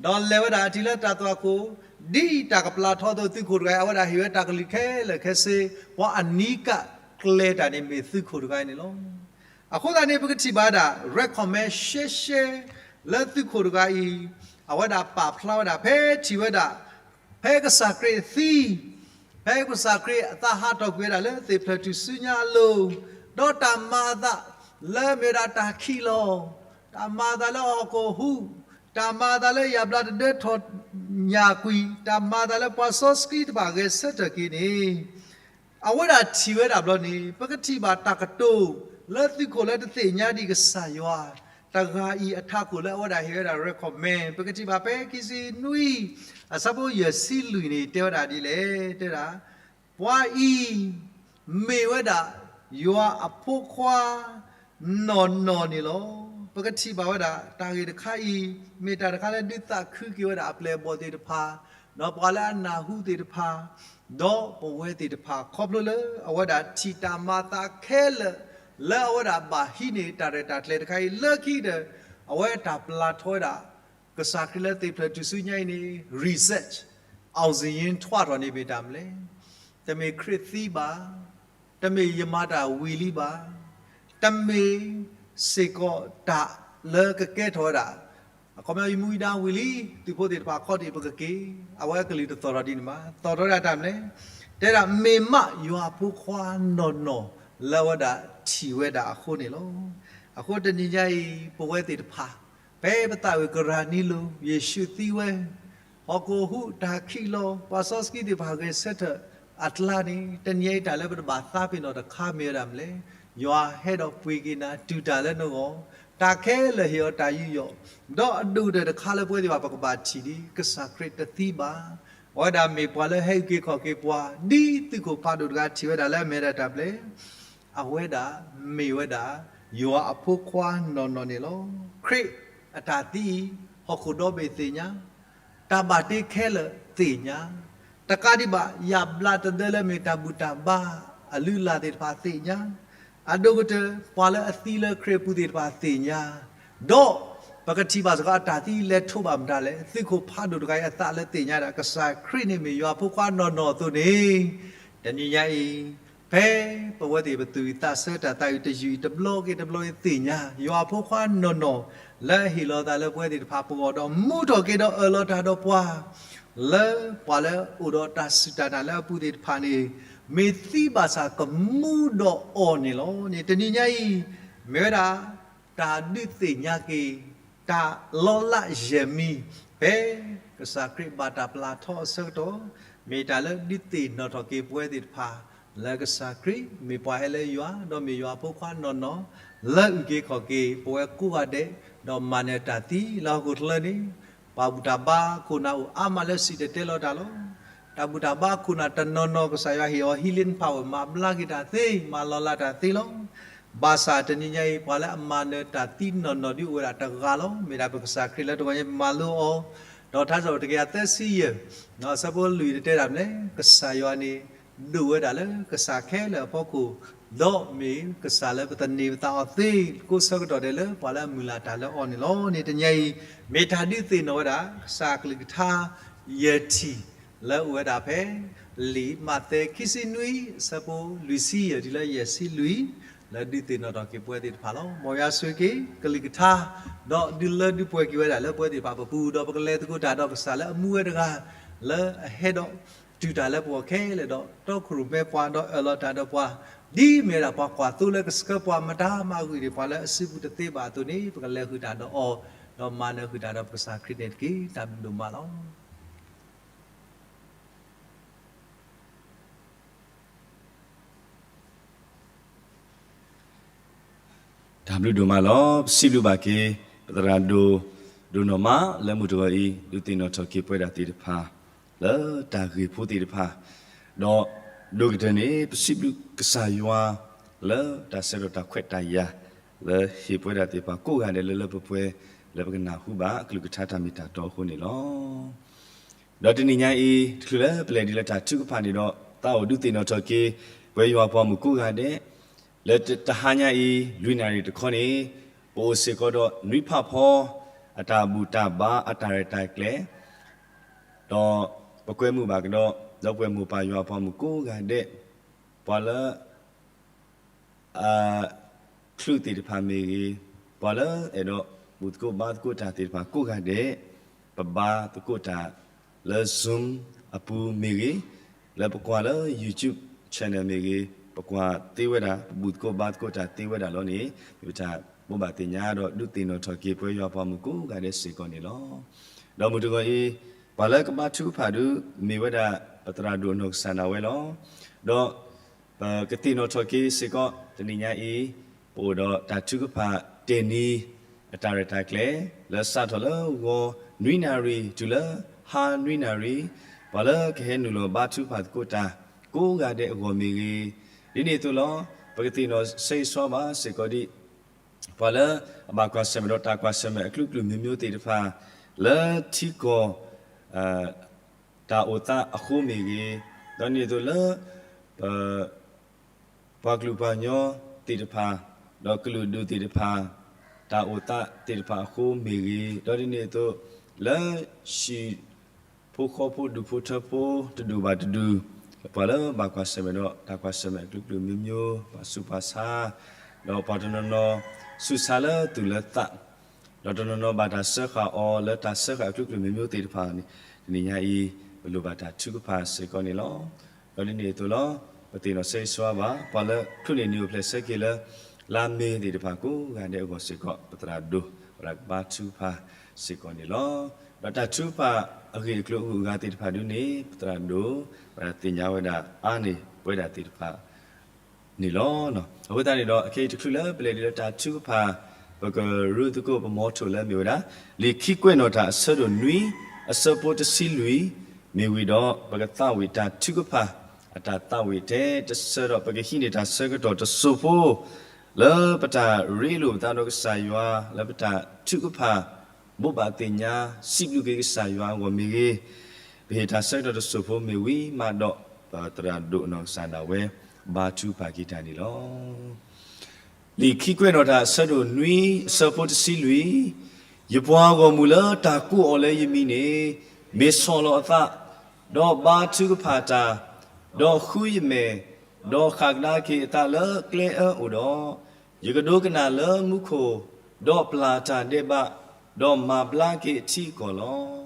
ဒီးလဲၤဝဲဒၣ်အထံးလၢတၢ်သွၣ်ခိၣ်, ဒ်တၢ်ကပျၢ်ထီအသိးသုးခိၣ်တဂၤအံၤ အဝဲဒၣ်ဟ့ၣ်ဝဲတၢ်ကလုၢ်ခဲလၢာ်ခဲဆ့, ပှၤအနီကပ်ကျဲၤတၢ်န့ၣ်မ့ၢ်သုးခိၣ်တဂၤအံၤန့ၣ်လီၤ. အဃိသတးန့ၣ် ပကထံၣ်ဘၣ်ဝဲဒၣ် recommend ရှဲရှဲ လၢသုးခိၣ်တဂၤအံၤ အဝဲဒၣ်ပာ်ဖျါဝဲဒၣ် ဖဲထံၣ်ဝဲဒၣ် ဖဲကစၢ်ခရံာ်သံ, ဖဲကစၢ်ခရံာ်အသးဟးထီၣ်ကွံာ်ဝဲဒၣ်လၢသ့ၣ်ဖျၢၣ်ထူၣ်စုညါအလိၤ, ဒီးတၢ်မၤအသးလၢမ့ၢ်ဝဲဒၣ်တၢ်ခံးလီၤ, တၢ်မၤအသးလၢဟီၣ်ခိၣ်ဟူး, တၢ်မၤအသးလၢယၣ်ဘျါတဒၢထီၣ်ညၣ်ကွံာ်, တၢ်မၤအသးလၢပှၤစီဆှံတဖၣ်ဂဲၤဆၢထၢၣ်က့ၤန့ၣ် အဝဲဒၣ်ထံၣ်ဝဲဒၣ်ဘျီန့ၣ် ပကထံၣ်ဘၣ်တၢ်ကတိၤ လၢသုးခိၣ်လၢတသ့ၣ်ညါဒံးကစၢ်ယွၤ တဂၤအံၤအထးခိၣ်လၢအဝဲဒၣ်ဟ့ၣ်ဝဲဒၣ် recommend ပကထံၣ်ဘၣ်ဖဲခံဆံနွံ အဆၢဖိယဲၢ်ဆံလွံၢ်န့ၣ် တဲဝဲဒၣ်ဒ်လဲၣ်, တဲဝဲဒၣ် ပှၤအံၤ မ့ၢ်ဝဲဒၣ် ယွၤအဖိခွါ နီၢ်နီၢ်န့ၣ်လီၤ. ပကထံၣ်ဘၣ်ဝဲဒၣ် တၢ်ဂ့ၢ်တခါအံၤ မ့ၢ်တၢ်တခါလၢဒုးသးခုက့ၤဝဲဒၣ်အပျဲၢ်အဘီၣ်သ့ၣ်တဖၣ်, ဒီးပှၤလၢအနၢ်ဟူသ့ၣ်တဖၣ်, ဒီးပဝဲသ့ၣ်တဖၣ် ခီဖျိလၢအဝဲဒၣ်ထံၣ်တၢ်မၤသးခဲလၢာ် လၢအဝဲဒၣ်ဘၣ်ဟံးန့ၢ်တၢ်ရဲၣ်တၢ်ကျဲၤတခါအံၤ လၢခံကတၢၢ် အဝဲတၢ်ပျၢ်ထီဝဲဒၣ် ကစၢ်ခရံာ်လၢသ့ၣ်ဖျၢၣ်ထူၣ်စုညါအံၤန့ၣ် reset အောင်ဇေယျထွဲထီၣ်န့ၣ်မ့ၢ်တၢ်မနုၤလဲၣ်. တမ့ၢ်ခရံာ်သံဘၣ်, တမ့ၢ်ယမၤတၢ်ဝံၤလံဘၣ်, တမ့ၢ်စ့ၢ်ကီးတၢ်လၢကကဲထီၣ်ဝဲဒၣ် အခီပညီ ယမူဒါဝံၤလံ, သုးဖိသ့ၣ်တဖၣ်ခီတ့ၢ်ပကက့ၤ, အဝဲကလုၢ်တသီၣ်ထီၣ်ဒ်န့ၣ်ဘၣ်. သီၣ်ထီၣ်ဝဲဒၣ်တၢ်မနုၤလဲၣ်. တဲဒၣ်မ့ၢ်မးယွၤအဖိခွါနီၢ်နီၢ် လၢအဝဲဒၣ်ထံၣ်ဝဲဒၣ်အဃိန့ၣ်လီၤ. အဃိတနံၤညါအံၤ ပဝဲသ့ၣ်တဖၣ် ဖဲပသးဝံၣ်ကရၢနံလိၤ ယ့ၣ်ၡူးသံဝဲ, ဟီၣ်ခိၣ်ဟူးတၢ်ခံးလီၤ ပှၤစီဆှံသ့ၣ်တဖၣ်ဂဲၤဆၢထၢၣ်အကျါန့ၣ် တနံၤညါအံၤတၢ်လၢပတဘၣ်သးပ့ၤနီၣ်တခါမ့ၢ်ဝဲဒၣ်မနုၤလဲၣ်. ယွၤဟဲဒီးပှ့ၤက့ၤနၤ တူၢ်တၢ်လၢနဂီၢ်, တၢ်ခဲလၢာ်ဟ့ၣ်အီၤတၢ်ယူးယီၣ်, ဒီးအဒိၣ်ကတၢၢ်တခါလၢပဝဲသ့ၣ်တဖၣ်ပကဘၣ်ထံၣ်ဒ် ကစၢ်ခရံာ်တသံဘၣ်. အဝဲဒၣ်မ့ၢ်ပှၤလၢဟဲအုၣ်က့ၤခီၣ်က့ၤပှၤ ဒ်သုးခိၣ်ဖးဒိၣ်တဂၤထံၣ်ဝဲဒၣ်လၢအမ့ၢ်ဝဲဒၣ်တၢ်ပျဲ အဝဲဒၣ်မ့ၢ်ဝဲဒၣ် ယွၤအဖိခွါနီၢ်နီၢ်န့ၣ်လီၤ. ခရံာ်အတၢ်သံအံၤ ဟီၣ်ခိၣ်ဒီဘ့ၣ်သ့ၣ်ညါ, တၢ်ဘၣ်တ့ခဲလၢာ်သ့ၣ်ညါ, တကးဒံးဘၣ် ယၣ်ဘျးတဒၢလၢမ့ၢ်တၢ်ဘူၣ်တၢ်ဘါအလုၢ်အလၢ်သ့ၣ်တဖၣ်သ့ၣ်ညါ, အဒိၣ်ကတၢၢ် ပှၤလၢအသံလၢခရံာ်အပူၤသ့ၣ်တဖၣ်သ့ၣ်ညါ, ဒီးပကထံၣ်ဘၣ်စ့ၢ်ကီးအတၢ်သံလဲၤထိးဘၣ်မတၤလဲၣ်, သုးခိၣ်ဖးဒိၣ်တဂၤအံၤအသးလၢသ့ၣ်ညါဒၣ် ကစၢ်ခရံာ်န့ၣ်မ့ၢ်ယွၤအဖိခွါနီၢ်နီၢ်အသိးန့ၣ်, တနံၤညါအံၤ ဖဲပဝဲသ့ၣ်ပသူၣ်အုးသးဆၢတၢ်သးအုးတယုၢ်အံၤ တဘျီက့ၤတဘျီအံၤသ့ၣ်ညါ ယွၤအဖိခွါနီၢ်နီၢ် လၢအဟ့ၣ်လီၤအသးလၢပဝဲသ့ၣ်တဖၣ်ပဂီၢ်ဒီး မူထီၣ်က့ၤဒီးအၢၣ်လီၤတၢ်ဒီးပှၤ လၢပှၤလၢအအိၣ်ဒီးတၢ်စူၢ်တၢ်နာ်လၢအပူၤသ့ၣ်တဖၣ်န့ၣ် မ့ၢ်သံဘၣ်ဆၣ်ကမူဒီးအီၤန့ၣ်လီၤန့ၣ် တနံၤညါအံၤ မ့ၢ်ဝဲဒၣ် တၢ်ဒုးသ့ၣ်ညါက့ၤ တၢ်လီၤလးယဲၢ်မံၤ ဖဲကစၢ်ခရံာ်ဘၣ်တၢ်ပျၢ်ထီအဆၢကတီၢ် မ့ၢ်တၢ်လၢဒုးသ့ၣ်နီၣ်ထီၣ်က့ၤပဝဲသ့ၣ်တဖၣ် လၢကစၢ်ခရံာ်မ့ၢ်ပှၤဟဲလၢယွၤ ဒီးမ့ၢ်ယွၤအဖိခွါနီၢ်နီၢ် လၢအုၣ်က့ၤခီၣ်က့ၤပဝဲကိးဂၤဒဲး ဒီးမၤနၢၤတၢ်သံလၢဟီၣ်ခိၣ်ချၢန့ၣ် ပှၤဘူၣ်တၢ်ဘါခိၣ်နၢ်အိၣ်အါမးလၢစံၣ်တဲၤတဲလီၤတၢ်လီၤ. တၢ်ဘူၣ်တၢ်ဘါခိၣ်နၢ်တနီၤနီၤ ကစၢ်ယွၤဟ့ၣ်အီၤ healing power မၤဘျါက့ၤတၢ်သ့ မၤလီၤလးတၢ်သ့လီၤ. ဘၣ်ဆၣ်တနံၤညါအံၤ ပှၤလၢအမၤနၢၤတၢ်သံနီၢ်နီၢ်ဒ်အိၣ်ဝဲဒၣ်တဂၤလီၤ. မ့ၢ်ဒၣ်ပကစၢ်ခရံာ်လၢတဂီၤညါ ပမၤလိအီၤ ဒီးထါစံးပတြၢၤတကယၤသၢဆံယဲၢ် အဆၢဖိလွံၢ်တဲဒၣ်မနုၤလဲၣ်, ကစၢ်ယွၤန့ၣ် ဒိၣ်ဝဲဒၣ်လၢကစၢ်ခဲလၢာ်အဖီခိၣ် ဒီးမ့ၢ်ကစၢ်လၢပသန့ၤပသးအီၤသ့ ကိးဆၢကတီၢ်ဒဲးလၢပှၤလၢအမုၢ်လၢ်တၢ်လၢအီၤန့ၣ်လီၤ. န့ၣ်တနံၤညါအံၤ မ့ၢ်တၢ်ဒုးသ့ၣ်နီၣ်ဝဲဒၣ် ကစၢ်အကလုၢ်ကထါ ယဲၢ်ထံၣ် လၢအိၣ်ဝဲဒၣ်ဖဲ လံာ်မးသဲခံဆံနွံ အဆၢဖိလွံၢ်ဆံယဲၢ်တုၤလၢယဲၢ်ဆံလွံၢ် လၢဒုးသ့ၣ်နီၣ်ထီၣ်က့ၤပဝဲသ့ၣ်တဖၣ်လီၤ. မ်ယွၤဆိၣ်ဂ့ၤက့ၤ ကလုၢ်ကထါ ဒီးဒုးလၢဒုးပှဲၤက့ၤဝဲဒၣ်လၢပဝဲသ့ၣ်တဖၣ်ပပူၤ ဒီးပကလဲၤသကိးတၢ်ဒီးကစၢ်လၢအမူဝဲတဂၤ လၢအဟဲဒီးတုၤတၢ်လၢပဂီၢ်ခဲလၢာ်ဒီး တီခိၣ်ရိၣ်မဲပှၤ ဒီးအၢၣ်လီၤတၢ်ဒီးပှၤ ဒ်မ့ၢ်ဝဲဒၣ်ပှၤကွၢ်သိလၢကဆှၢပှၤမတၤမးအဂ့ၢ်န့ၣ် ပှၤလၢအစုပူၤတသ့ဘၣ်အသိးန့ၣ် ပကလဲၤဃုာ်တၢ်ဒီးအီၤ ဒီးမၤနၢၤဃုာ်တၢ်ဒီးပကစၢ်ခရံာ်န့ၣ်တက့ၢ်. တၢ်ဘျုးဒိၣ်မးလီၤ. တၢ်ဘျုးဒိၣ်မးလီၤ. ပစံးဘျုးဘၣ်က့ၤ ပသရၣ်ဒိၣ် ဒိၣ်နီၢ်မး လၢမုၢ်တဂီၤအံၤ ဒုးသ့ၣ်နီၣ်ထီၣ်က့ၤပဝဲဒၣ်သ့ၣ်တဖၣ် လၢတၢ်ဂ့ၢ်ဖိသ့ၣ်တဖၣ်, ဒီးဒိၣ်ကတၢၢ်န့ၣ် ပစံးဘျုးကစၢ်ယွၤ လၢတၢ်ဆၢကတီၢ်တၢ်ခွဲးတၢ်ယာ် လၢဟ့ၣ်ပဝဲဒၣ်သ့ၣ်တဖၣ်ကိးဂၤဒဲးလၢလၢပှဲၤပှဲၤ လၢပကနၢ်ဟူဘၣ်အကလုၢ်ကထါတၢ်မ့ၢ်တၢ်တီအဃိန့ၣ်လီၤ. ဒီးတနံၤညါအံၤ တချုးလၢပလဲၤဒ်လၢတၢ်ထုကဖၣ်န့ၣ်ဒီး သးအိၣ်ဒုးသ့ၣ်နီၣ်ထီၣ်က့ၤ ပဝဲယွၤပှၤမုၣ်ကိးဂၤဒဲး လၢတဟါညါအံၤ လွံၢ်နၣ်ရံၣ်တခီန့ၣ် ပအိၣ်စ့ၢ်ကီးဒီးနွံဖးဖီ အတၢ်ဘူၣ်တၢ်ဘါအတၢ်ရဲၣ်တၢ်ကျဲၤ ဒီးပကွဲမုာ်ဘၣ်ကဒီး ဒီပုၢ်ဝဲၢ်မိၢ်ပၢ်ယွၤပှၤမုၣ်ကိးဂၤဒဲး ပှၤလၢ အ ချုးသ့ၣ်တဖၣ်မ့ၢ်ဂ့ၤ, ပှၤလၢအဲၣ်ဒိးဘူၣ်သကိးဘါသကိးတၢ်သ့ၣ်တဖၣ်ကိးဂၤဒဲး, ပဘါသကိးတၢ်လၢ Zoom အပူၤမ့ၢ်ဂ့ၤ, လၢပကွၢ်လၢ YouTube channel မ့ၢ်ဂ့ၤ, ပကွၢ်သ့ဝဲဒၣ် ပဘူၣ်သကိးဘါသကိးတၢ်သ့ဝဲဒၣ်လီၤန့ၣ် မ့ၢ်ပတၢ်ဘိးဘၣ်သ့ၣ်ညါဒီး ဒုးသ့ၣ်နီၣ်ထီၣ်က့ၤပဝဲယွၤပှၤမုၣ်ကိးဂၤဒဲးစ့ၢ်ကီးန့ၣ်လီၤ. ဒီးမုၢ်တဂီၤအံၤ ပှၤလၢကဘါထုကဖၣ်ဒုး မ့ၢ်ဝဲဒၣ် ပသရၣ်ဒိၣ်အနီၢ်ကစၢ်ဒၣ်ဝဲလီၤ. ဒီး ပကသ့ၣ်နီၣ်ထီၣ်က့ၤစ့ၢ်ကီး တနံၤညါအံၤ ပအိၣ်ဒီးတၢ်ထုကဖၣ်တ့ၢ်နံၤ အတၢ်ရဲၣ်တၢ်ကျဲၤ လၢစးထီၣ်လၢဂီၤနွံနၣ်ရံၣ် တုၤလၢဟါနွံနၣ်ရံၣ်, ပှၤလၢကဟဲနုာ်လီၤဘါထုကဖၣ်သကိးတၢ် ကိးဂၤဒဲးအဂီၢ်မ့ၢ်ဂ့ၤ, ဒ်န့ၣ်အသိးလီၤ. ပကသ့ၣ်နီၣ်ဆၢဂ့ၤဆၢဝါဘၣ်စ့ၢ်ကီးဒ် ပှၤလၢအဘၣ်ကွၢ်ဆၢၣ်မဲာ်ဒီးတၢ်ကွၢ်ဆၢၣ်မဲာ်အကလုာ်ကလုာ်မ့ၢ်မ့ၢ်သ့ၣ်တဖၣ် လၢထံကီၢ် တၢ်အိၣ်သးအဃိမ့ၢ်ဂ့ၤ, ဒီးဒ်န့ၣ်အသိးလၢ ပ ပှၤကလုာ်ပှၤကညီသ့ၣ်တဖၣ်, ဒီးကလုာ်ဒူၣ်သ့ၣ်တဖၣ်, တၢ်အိၣ်သးသ့ၣ်တဖၣ်အဃိမ့ၢ်ဂ့ၤ, ဒီးဒ်န့ၣ်အသိး လၢဟံၣ်ဖိဃီဖိ ဒူၣ်ဖိထၢဖိ တဒူၣ်ဘၣ်တဒူၣ်, ပှၤလၢဘၣ်ကွၢ်ဆၢၣ်မဲာ်ဒီးတၢ်ကွၢ်ဆၢၣ်မဲာ်အကလုာ်ကလုာ်မ့ၢ်မ့ၢ်, ပှၤဆူးပှၤဆါ, ဒီးပှၤတနီၤနီၤ ဆူးဆါလၢသူၣ်လၢသး ဒီးတနီၤနီၤဘၣ်တၢ်စၢဃာ်အီၤလၢတၢ်စၢဃာ်အကလုာ်ကလုာ်မ့ၢ်မ့ၢ်သ့ၣ်တဖၣ်န့ၣ်, တနံၤညါအံၤ ပလိၣ်ဘၣ်တၢ်ထုကဖၣ်စ့ၢ်ကီးန့ၣ်လီၤ. ဒီးဒ်န့ၣ်အသိးလီၤ. ပသ့ၣ်နီၣ်ဆၢဂ့ၤဆၢဝါဘၣ် ပှၤလၢချုးန့ၢ်နံၣ်အိၣ်ဖျဲၣ်ဆၢက့ၤလၢ လါမ့ၤသ့ၣ်တဖၣ်ကိးဂၤဒဲးအဂီၢ်စ့ၢ်ကီး ပသရၣ်ဒိၣ်ဝဲဒၣ်ကဘါထုကဖၣ်စ့ၢ်ကီးန့ၣ်လီၤ. ဒီးတၢ်ထုကဖၣ်အဂ့ၢ်အကျိၤအဂုၤအဂၤသ့ၣ်တဖၣ်ဒ်န့ၣ် ပသရၣ်ဒိၣ်ဝဲဒၣ်သ့ၣ်ညါဝဲဒၣ်အါန့ၢ်ပဝဲဒၣ်သ့ၣ်တဖၣ် န့ၣ်လီၤ. အဃိသတးန့ၣ်ဒီး အခဲအံၤတချုးလၢပလဲၤဒံးလၢတၢ်ထုကဖၣ် ပကရူၢ်သကိးပမီထိၣ်လၢမ့ၢ်ဝဲဒၣ် လံာ်ခံကွဲးနီၣ်တၢ်အဆၢဒိၣ်နွံ အဆၢဖိတဆံလွံၢ် မ့ၢ်ဝံၤဒီး ပကသးဝံၣ်တၢ်ထုကဖၣ် အတၢ်သးဝံၣ်ထဲတဆၢဒီး ပကဟံးန့ၢ်တၢ်ဆၢကတီၢ်တစိၢ်ဖိ လၢပတၢ်ရ့လိာ်ပသးဒီးကစၢ်ယွၤ လၢပတၢ်ထုကဖၣ် ဘိးဘၣ်သ့ၣ်ညါ စံးဘျုးက့ၤကစၢ်ယွၤအဂီၢ်မ့ၢ်ဂ့ၤ, ပဟ့ၣ်တၢ်ဆၢကတီၢ်တစိၢ်ဖိမ့ၢ်ဝံၤမးဒီး ပသရၣ်ဒိၣ်နီၢ်ကစၢ်ဒၣ်ဝဲ ဘါထုကဖၣ်က့ၤတၢ်န့ၣ်လီၤ. လံာ်ခံကွဲးနီၣ်တၢ်အဆၢဒိၣ်နွံ အဆၢဖိတဆံလွံၢ်, ယပှၤဂီၢ်မုၢ်လၢတၢ်ကိးအီၤလၢယမံၤန့ၣ် မ့ၢ်ဆီၣ်လီၤအသး, ဒီးဘါထုကဖၣ်တၢ်, ဒီးဃုယမဲာ်, ဒီးဃၣ်ကဒါက့ၤအသးလၢကျဲအၢအိၣ်ဒီး, ယကဒိကနၣ်လၢမူခိၣ်, ဒီးပျၢ်တၢ်ဒဲးဘး, ဒီးမၤဘျါက့ၤအထံအကီၢ်လီၤ.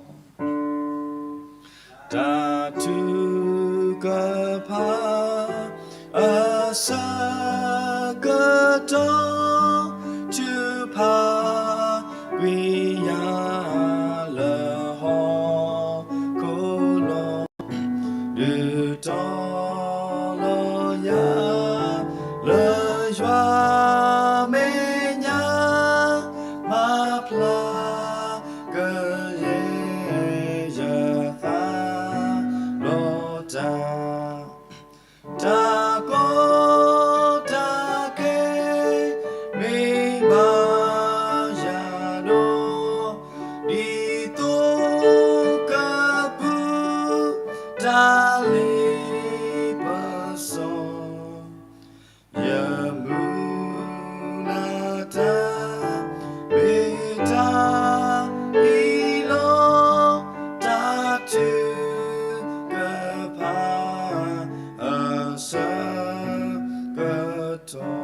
တၢ်ထုကဖၣ်အဆၢကတီၢ် ထုကဖၣ်ကွံာ်ယၤလၢဟီၣ်ခိၣ်လီၤ. ဒုးတီလီၤယၤလၢယွၤမဲာ်ညါ မၤဖျါကယဲၢ် ယသးဒီးတၢ်, တၢ်ကီတၢ်ခဲ မ့ၢ်ဘၣ်ယၤဒီး ဒ်သိးကပူၤ တၢ်လ့ပစီ ယမုၢ်လၢ်တၢ် မ့ၢ်တၢ်အံၤလီၤ. တၢ်ထုကဖၣ်အဆၢကတီၢ်.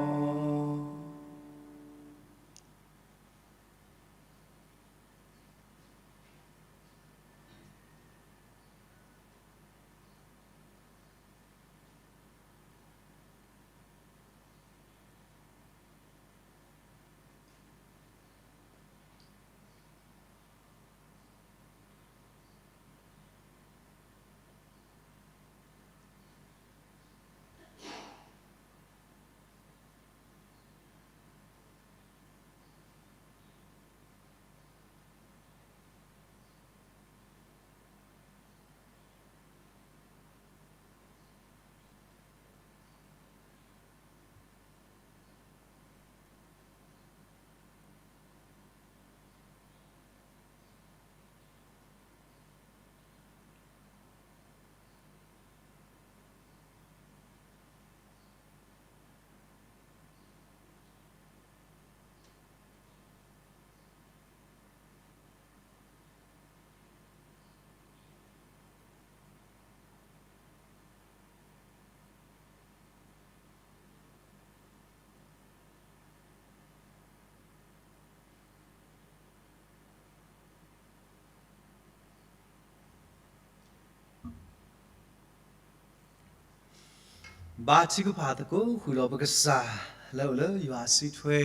ဘါထုကဖၣ်သကိးဃုာ်ဒီးပကစၢ်လၢအိၣ်လၢယွၤစုထွဲ,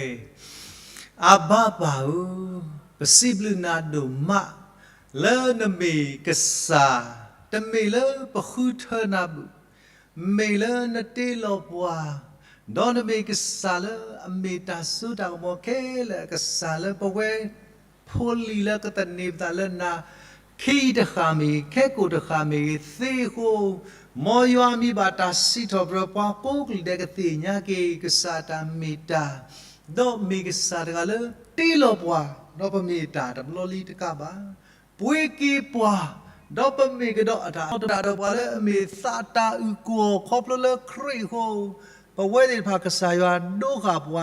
အဘၣ်ပၢ်ဧၢ, ပစံးဘျုးနၤဒိၣ်မး လၢနမ့ၢ်ကစၢ်, တမ့ၢ်လၢပဃုထၢနၤဘၣ်, မ့ၢ်လၢနတ့လီၤပှၤ, ဒီးနမ့ၢ်ကစၢ်လၢအမ့ၢ်တၢ်စိတၢ်ကမီၤခဲလၢာ်အကစၢ်လၢပဝဲ ဖိလံၤလၢကသန့ၤပသးလၢနၤခံတဃၣ်မ့ၢ်ဂ့ၤ, ခဲကိာ်တဃၣ်မ့ၢ်ဂ့ၤ, သ့အဃိ, မ်ယွၤမံၤဘၣ်တၢ်စံးထီၣ်ပတြၢၤပှၤကိးကလုာ်ဒဲးကသ့ၣ်ညါက့ၤ ကစၢ်တၢ်မ့ၢ်တၢ်, ဒီးမ့ၢ်ကစၢ်တဂၤလၢတ့လီၤပှၤ, ဒီးပမ့ၢ်တၢ်တဘျီလံတကးဘၣ်. ပှ့ၤက့ၤပှၤ, ဒီးပမ့ၢ်ကဒီးအတၢ်အီၣ်တၢ်ဒီးပှၤလၢအမ့ၢ်သးတၢ်အုၣ်ကီၤ ခီဖျိလၢခရံာ်အဃိ, ပဝဲသ့ၣ်တဖၣ်ကစၢ်ယွၤဒိဃာ်ပှၤ